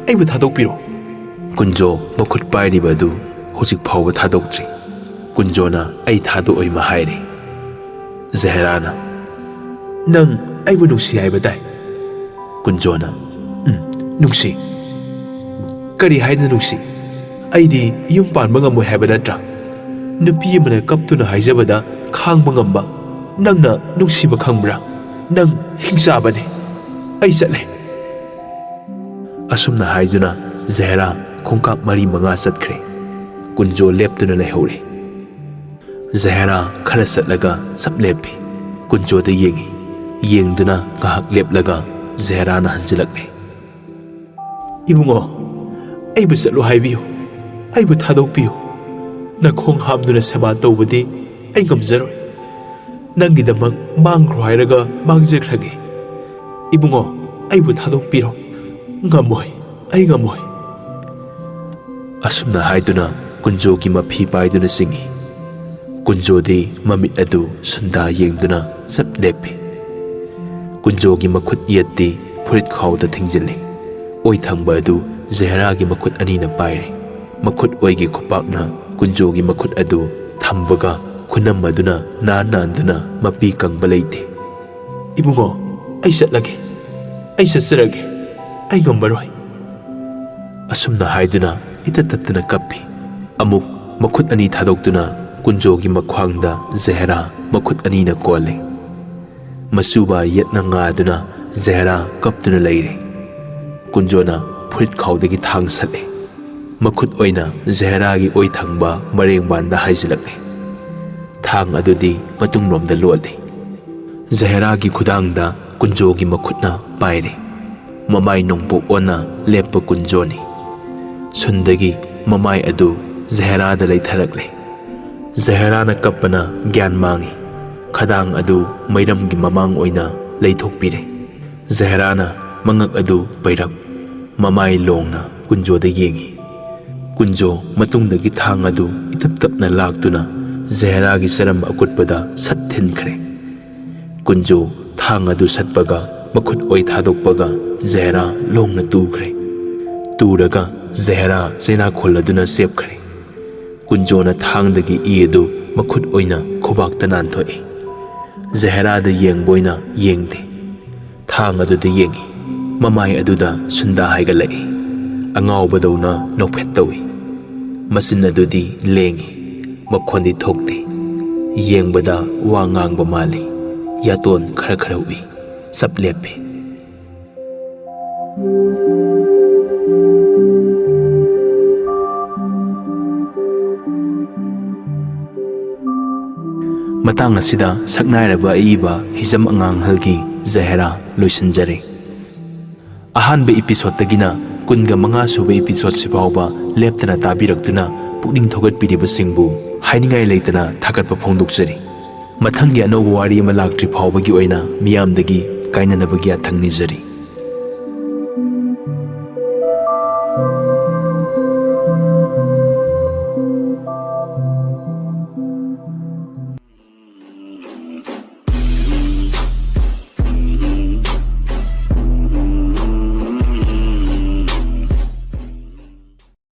ꯑꯩꯕꯨ ꯊꯥꯗꯣꯛꯄꯤꯔꯣ꯫" ꯀꯨꯟꯖꯣ ꯃꯈꯨꯠ ꯄꯥꯏꯔꯤꯕ ꯑꯗꯨ ꯍꯧꯖꯤꯛ ꯐꯥꯎꯕ ꯊꯥꯗꯣꯛꯇ꯭ꯔꯤ꯫ ꯀꯨꯟꯖꯣꯅ "ꯑꯩ ꯊꯥꯗꯣꯛꯑꯣꯏ" ꯃꯥ ꯍꯥꯏꯔꯦ꯫ ꯖꯍꯦꯔꯥꯅ, "ꯅꯪ ꯑꯩꯕꯨ ꯅꯨꯡꯁꯤ ꯍꯥꯏꯕ ꯇꯥꯏ꯫" ꯀꯨꯟꯖꯣꯅ, "ꯎꯝ, ꯅꯨꯡꯁꯤ꯫" "ꯀꯔꯤ ꯍꯥꯏꯅ ꯅꯨꯡꯁꯤ? ꯑꯩꯗꯤ ꯌꯨꯝ ꯄꯥꯟꯕ ꯉꯝꯃꯣꯏ ꯍꯥꯏꯕ ꯅꯠꯇ꯭ꯔꯥ? ꯅꯨꯄꯤ ꯑꯃꯅ ꯀꯞꯇꯨꯅ ꯍꯥꯏꯖꯕꯗ ꯈꯥꯡꯕ ꯉꯝꯕ ꯅꯪꯅ ꯅꯨꯡꯁꯤꯕ ꯈꯪꯕ꯭ꯔꯥ? ꯅꯪ ꯍꯤꯡꯆꯥꯕꯅꯦ꯫ ꯑꯩ ꯆꯠꯂꯦ꯫" ꯑꯁꯨꯝꯅ ꯍꯥꯏꯗꯨꯅ ꯖꯍꯦꯔꯥ ꯈꯣꯡꯀꯥꯞ ꯃꯔꯤ ꯃꯉꯥ ꯆꯠꯈ꯭ꯔꯦ꯫ ꯀꯨꯟꯖꯣ ꯂꯦꯞꯇꯨꯅ ꯂꯩꯍꯧꯔꯦ꯫ ꯖꯍꯦꯔꯥ ꯈꯔ ꯆꯠꯂꯒ ꯆꯞ ꯂꯦꯞꯄꯤ꯫ ꯀꯨꯟꯖꯣꯗ ꯌꯦꯡꯉꯤ꯫ ꯌꯦꯡꯗꯨꯅ ꯉꯥꯏꯍꯥꯛ ꯂꯦꯞꯂꯒ ꯖꯍꯦꯔꯥꯅ ꯍꯟꯖꯤꯜꯂꯛꯂꯦ꯫ "ꯏꯕꯨꯡꯉꯣ, ꯑꯩꯕꯨ ꯆꯠꯂꯣ ꯍꯥꯏꯕꯤꯌꯨ꯫ ꯑꯩꯕꯨ ꯊꯥꯗꯣꯛꯄꯤꯌꯨ꯫ ꯅꯈꯣꯡ ꯍꯥꯝꯗꯨꯅ ꯁꯦꯕꯥ ꯇꯧꯕꯗꯤ ꯑꯩ ꯉꯝꯖꯔꯣꯏ꯫ ꯅꯪꯒꯤꯗꯃꯛ ꯃꯥꯡꯈ꯭ꯔꯣ ꯍꯥꯏꯔꯒ ꯃꯥꯡꯖꯈ꯭ꯔꯒꯦ꯫ ꯏꯕꯨꯡꯉꯣ, ꯑꯩꯕꯨ ꯊꯥꯗꯣꯛꯄꯤꯔꯣ꯫ ꯉꯝꯃꯣꯏ, ꯑꯩ ꯉꯝꯃꯣꯏ꯫" ꯑꯁꯨꯝꯅ ꯍꯥꯏꯗꯨꯅ ꯀꯨꯟꯖꯣꯒꯤ ꯃꯐꯤ ꯄꯥꯏꯗꯨꯅ ꯆꯤꯡꯏ꯫ ꯀꯨꯟꯖꯣꯗꯤ ꯃꯃꯤꯠ ꯑꯗꯨ ꯁꯨꯟꯗꯥ ꯌꯦꯡꯗꯨꯅ ꯆꯞ ꯂꯦꯞꯄꯤ꯫ ꯀꯨꯟꯖꯣꯒꯤ ꯃꯈꯨꯠ ꯌꯦꯠꯇꯤ ꯐꯨꯔꯤꯠ ꯈꯥꯎꯗ ꯊꯤꯡꯖꯤꯜꯂꯤ꯫ ꯑꯣꯏ ꯊꯪꯕ ꯑꯗꯨ ꯖꯍꯦꯔꯥꯒꯤ ꯃꯈꯨꯠ ꯑꯅꯤꯅ ꯄꯥꯏꯔꯤ꯫ ꯃꯈꯨꯠ ꯑꯣꯏꯒꯤ ꯈꯨꯄꯥꯛꯅ ꯀꯨꯟꯖꯣꯒꯤ ꯃꯈꯨꯠ ꯑꯗꯨ ꯊꯝꯕꯒ ꯈꯨꯅꯝ ꯑꯗꯨꯅ ꯅꯥꯟ ꯅꯥꯟꯗꯨꯅ ꯃꯄꯤ ꯀꯪꯕ ꯂꯩꯇꯦ꯫ "ꯏꯕꯨꯡꯉꯣ, ꯑꯩ ꯆꯠꯂꯒꯦ꯫ ꯑꯩ ꯆꯠꯆꯔꯒꯦ꯫ ꯑꯩ ꯉꯝꯃꯔꯣꯏ꯫" ꯑꯁꯨꯝꯅ ꯍꯥꯏꯗꯨꯅ ꯏꯇꯠ ꯇꯠꯇꯅ ꯀꯞꯄꯤ꯫ ꯑꯃꯨꯛ ꯃꯈꯨꯠ ꯑꯅꯤ ꯊꯥꯗꯣꯛꯇꯨꯅ ꯀꯨꯟꯖꯣꯒꯤ ꯃꯈ꯭ꯋꯥꯡꯗ ꯖꯍꯦꯔꯥ ꯃꯈꯨꯠ ꯑꯅꯤꯅ ꯀꯣꯜꯂꯤ꯫ ꯃꯁꯨꯕ ꯌꯦꯠꯅ ꯉꯥꯗꯨꯅ ꯖꯍꯦꯔꯥ ꯀꯞꯇꯨꯅ ꯂꯩꯔꯤ꯫ ꯀꯨꯟꯖꯣꯅ ꯐꯨꯔꯤꯠ ꯈꯥꯎꯗꯒꯤ ꯊꯥꯡ ꯁꯠꯂꯤ꯫ ꯃꯈꯨꯠ ꯑꯣꯏꯅ ꯖꯍꯦꯔꯥꯒꯤ ꯑꯣꯏ ꯊꯪꯕ ꯃꯔꯦꯡꯕꯥꯟꯗ ꯍꯥꯏꯖꯤꯜꯂꯛꯂꯤ꯫ ꯊꯥꯡ ꯑꯗꯨꯗꯤ ꯃꯇꯨꯡꯂꯣꯝꯗ ꯂꯣꯠꯂꯤ꯫ ꯖꯍꯦꯔꯥꯒꯤ ꯈꯨꯗꯥꯡꯗ ꯀꯨꯟꯖꯣꯒꯤ ꯃꯈꯨꯠꯅ ꯄꯥꯏꯔꯤ꯫ ꯃꯃꯥꯏ ꯅꯣꯡꯄꯣꯛ ꯑꯣꯟꯅ ꯂꯦꯞꯄ ꯀꯨꯟꯖꯣꯅꯤ꯫ ꯁꯨꯟꯗꯒꯤ ꯃꯃꯥꯏ ꯑꯗꯨ ꯖꯍꯦꯔꯥꯗ ꯂꯩꯊꯔꯛꯂꯦ꯫ ꯖꯍꯦꯔꯥꯅ ꯀꯞꯄꯅ ꯒ꯭ꯌꯥꯟ ꯃꯥꯡꯉꯤ꯫ ꯈꯗꯥꯡ ꯑꯗꯨ ꯃꯩꯔꯝꯒꯤ ꯃꯃꯥꯡ ꯑꯣꯏꯅ ꯂꯩꯊꯣꯛꯄꯤꯔꯦ꯫ ꯖꯍꯦꯔꯥꯅ ꯃꯉꯛ ꯑꯗꯨ ꯄꯩꯔꯞ, ꯃꯃꯥꯏ ꯂꯣꯡꯅ ꯀꯨꯟꯖꯣꯗ ꯌꯦꯡꯉꯤ꯫ ꯀꯨꯟꯖꯣ ꯃꯇꯨꯡꯗꯒꯤ ꯊꯥꯡ ꯑꯗꯨ ꯏꯇꯞ ꯇꯞꯅ ꯂꯥꯛꯇꯨꯅ ꯖꯍꯦꯔꯥꯒꯤ ꯆꯔꯝ ꯑꯀꯨꯠꯄꯗ ꯁꯠ ꯊꯤꯟꯈ꯭ꯔꯦ꯫ ꯀꯨꯟꯖꯣ ꯊꯥꯡ ꯑꯗꯨ ꯁꯠꯄꯒ ꯃꯈꯨꯠ ꯑꯣꯏ ꯊꯥꯗꯣꯛꯄꯒ ꯖꯍꯦꯔꯥ ꯂꯣꯡꯅ ꯇꯨꯈ꯭ꯔꯦ꯫ ꯇꯨꯔꯒ ꯖꯍꯦꯔꯥ ꯆꯩꯅꯥꯈꯣꯜ ꯑꯗꯨꯅ ꯆꯦꯞꯈ꯭ꯔꯦ꯫ ꯀꯨꯟꯖꯣꯅ ꯊꯥꯡꯗꯒꯤ ꯏ ꯑꯗꯨ ꯃꯈꯨꯠ ꯑꯣꯏꯅ ꯈꯨꯕꯥꯛꯇ ꯅꯥꯟꯊꯣꯛꯏ꯫ ꯖꯍꯦꯔꯥꯗ ꯌꯦꯡꯕ ꯑꯣꯏꯅ ꯌꯦꯡꯗꯦ꯫ ꯊꯥꯡ ꯑꯗꯨꯗ ꯌꯦꯡꯏ꯫ ꯃꯃꯥꯏ ꯑꯗꯨꯗ ꯁꯨꯟꯗꯥ ꯍꯥꯏꯒꯠꯂꯛꯏ꯫ ꯑꯉꯥꯎꯕꯗꯧꯅ ꯅꯣꯛꯐꯦꯠ ꯇꯧꯏ꯫ ꯃꯆꯤꯟ ꯑꯗꯨꯗꯤ ꯂꯦꯡꯏ꯫ ꯃꯈꯣꯟꯗꯤ ꯊꯣꯛꯇꯦ꯫ ꯌꯦꯡꯕꯗ ꯋꯥ ꯉꯥꯡꯕ ꯃꯥꯜꯂꯤ꯫ ꯌꯥꯇꯣꯟ ꯈꯔ ꯈꯔ ꯎꯏ꯫ ꯆꯞ ꯂꯦꯞꯄꯤ꯫ ꯃꯇꯥꯡ ꯑꯁꯤꯗ ꯁꯛꯅꯥꯏꯔꯕ ꯑꯏꯕ ꯍꯤꯖꯝ ꯑꯉꯥꯡꯍꯜꯒꯤ ꯖꯍꯦꯔꯥ ꯂꯣꯏꯁꯤꯟꯖꯔꯦ꯫ ꯑꯍꯥꯟꯕ ꯏꯄꯤꯁꯣꯗꯇꯒꯤꯅ ꯀꯨꯟꯒ ꯃꯉꯥ ꯁꯨꯕ ꯏꯄꯤꯁꯣꯗꯁꯤ ꯐꯥꯎꯕ ꯂꯦꯞꯇꯅ ꯇꯥꯕꯤꯔꯛꯇꯨꯅ ꯄꯨꯛꯅꯤꯡ ꯊꯧꯒꯠꯄꯤꯔꯤꯕꯁꯤꯡꯕꯨ ꯍꯥꯏꯅꯤꯡꯉꯥꯏ ꯂꯩꯇꯅ ꯊꯥꯒꯠꯄ ꯐꯣꯡꯗꯣꯛꯆꯔꯤ꯫ ꯃꯊꯪꯒꯤ ꯑꯅꯧꯕ ꯋꯥꯔꯤ ꯑꯃ ꯂꯥꯛꯇ꯭ꯔꯤ ꯐꯥꯎꯕꯒꯤ ꯑꯣꯏꯅ ꯃꯤꯌꯥꯝꯗꯒꯤ ꯀꯥꯏꯅꯅꯕꯒꯤ ꯌꯥꯊꯪ ꯅꯤꯖꯔꯤ꯫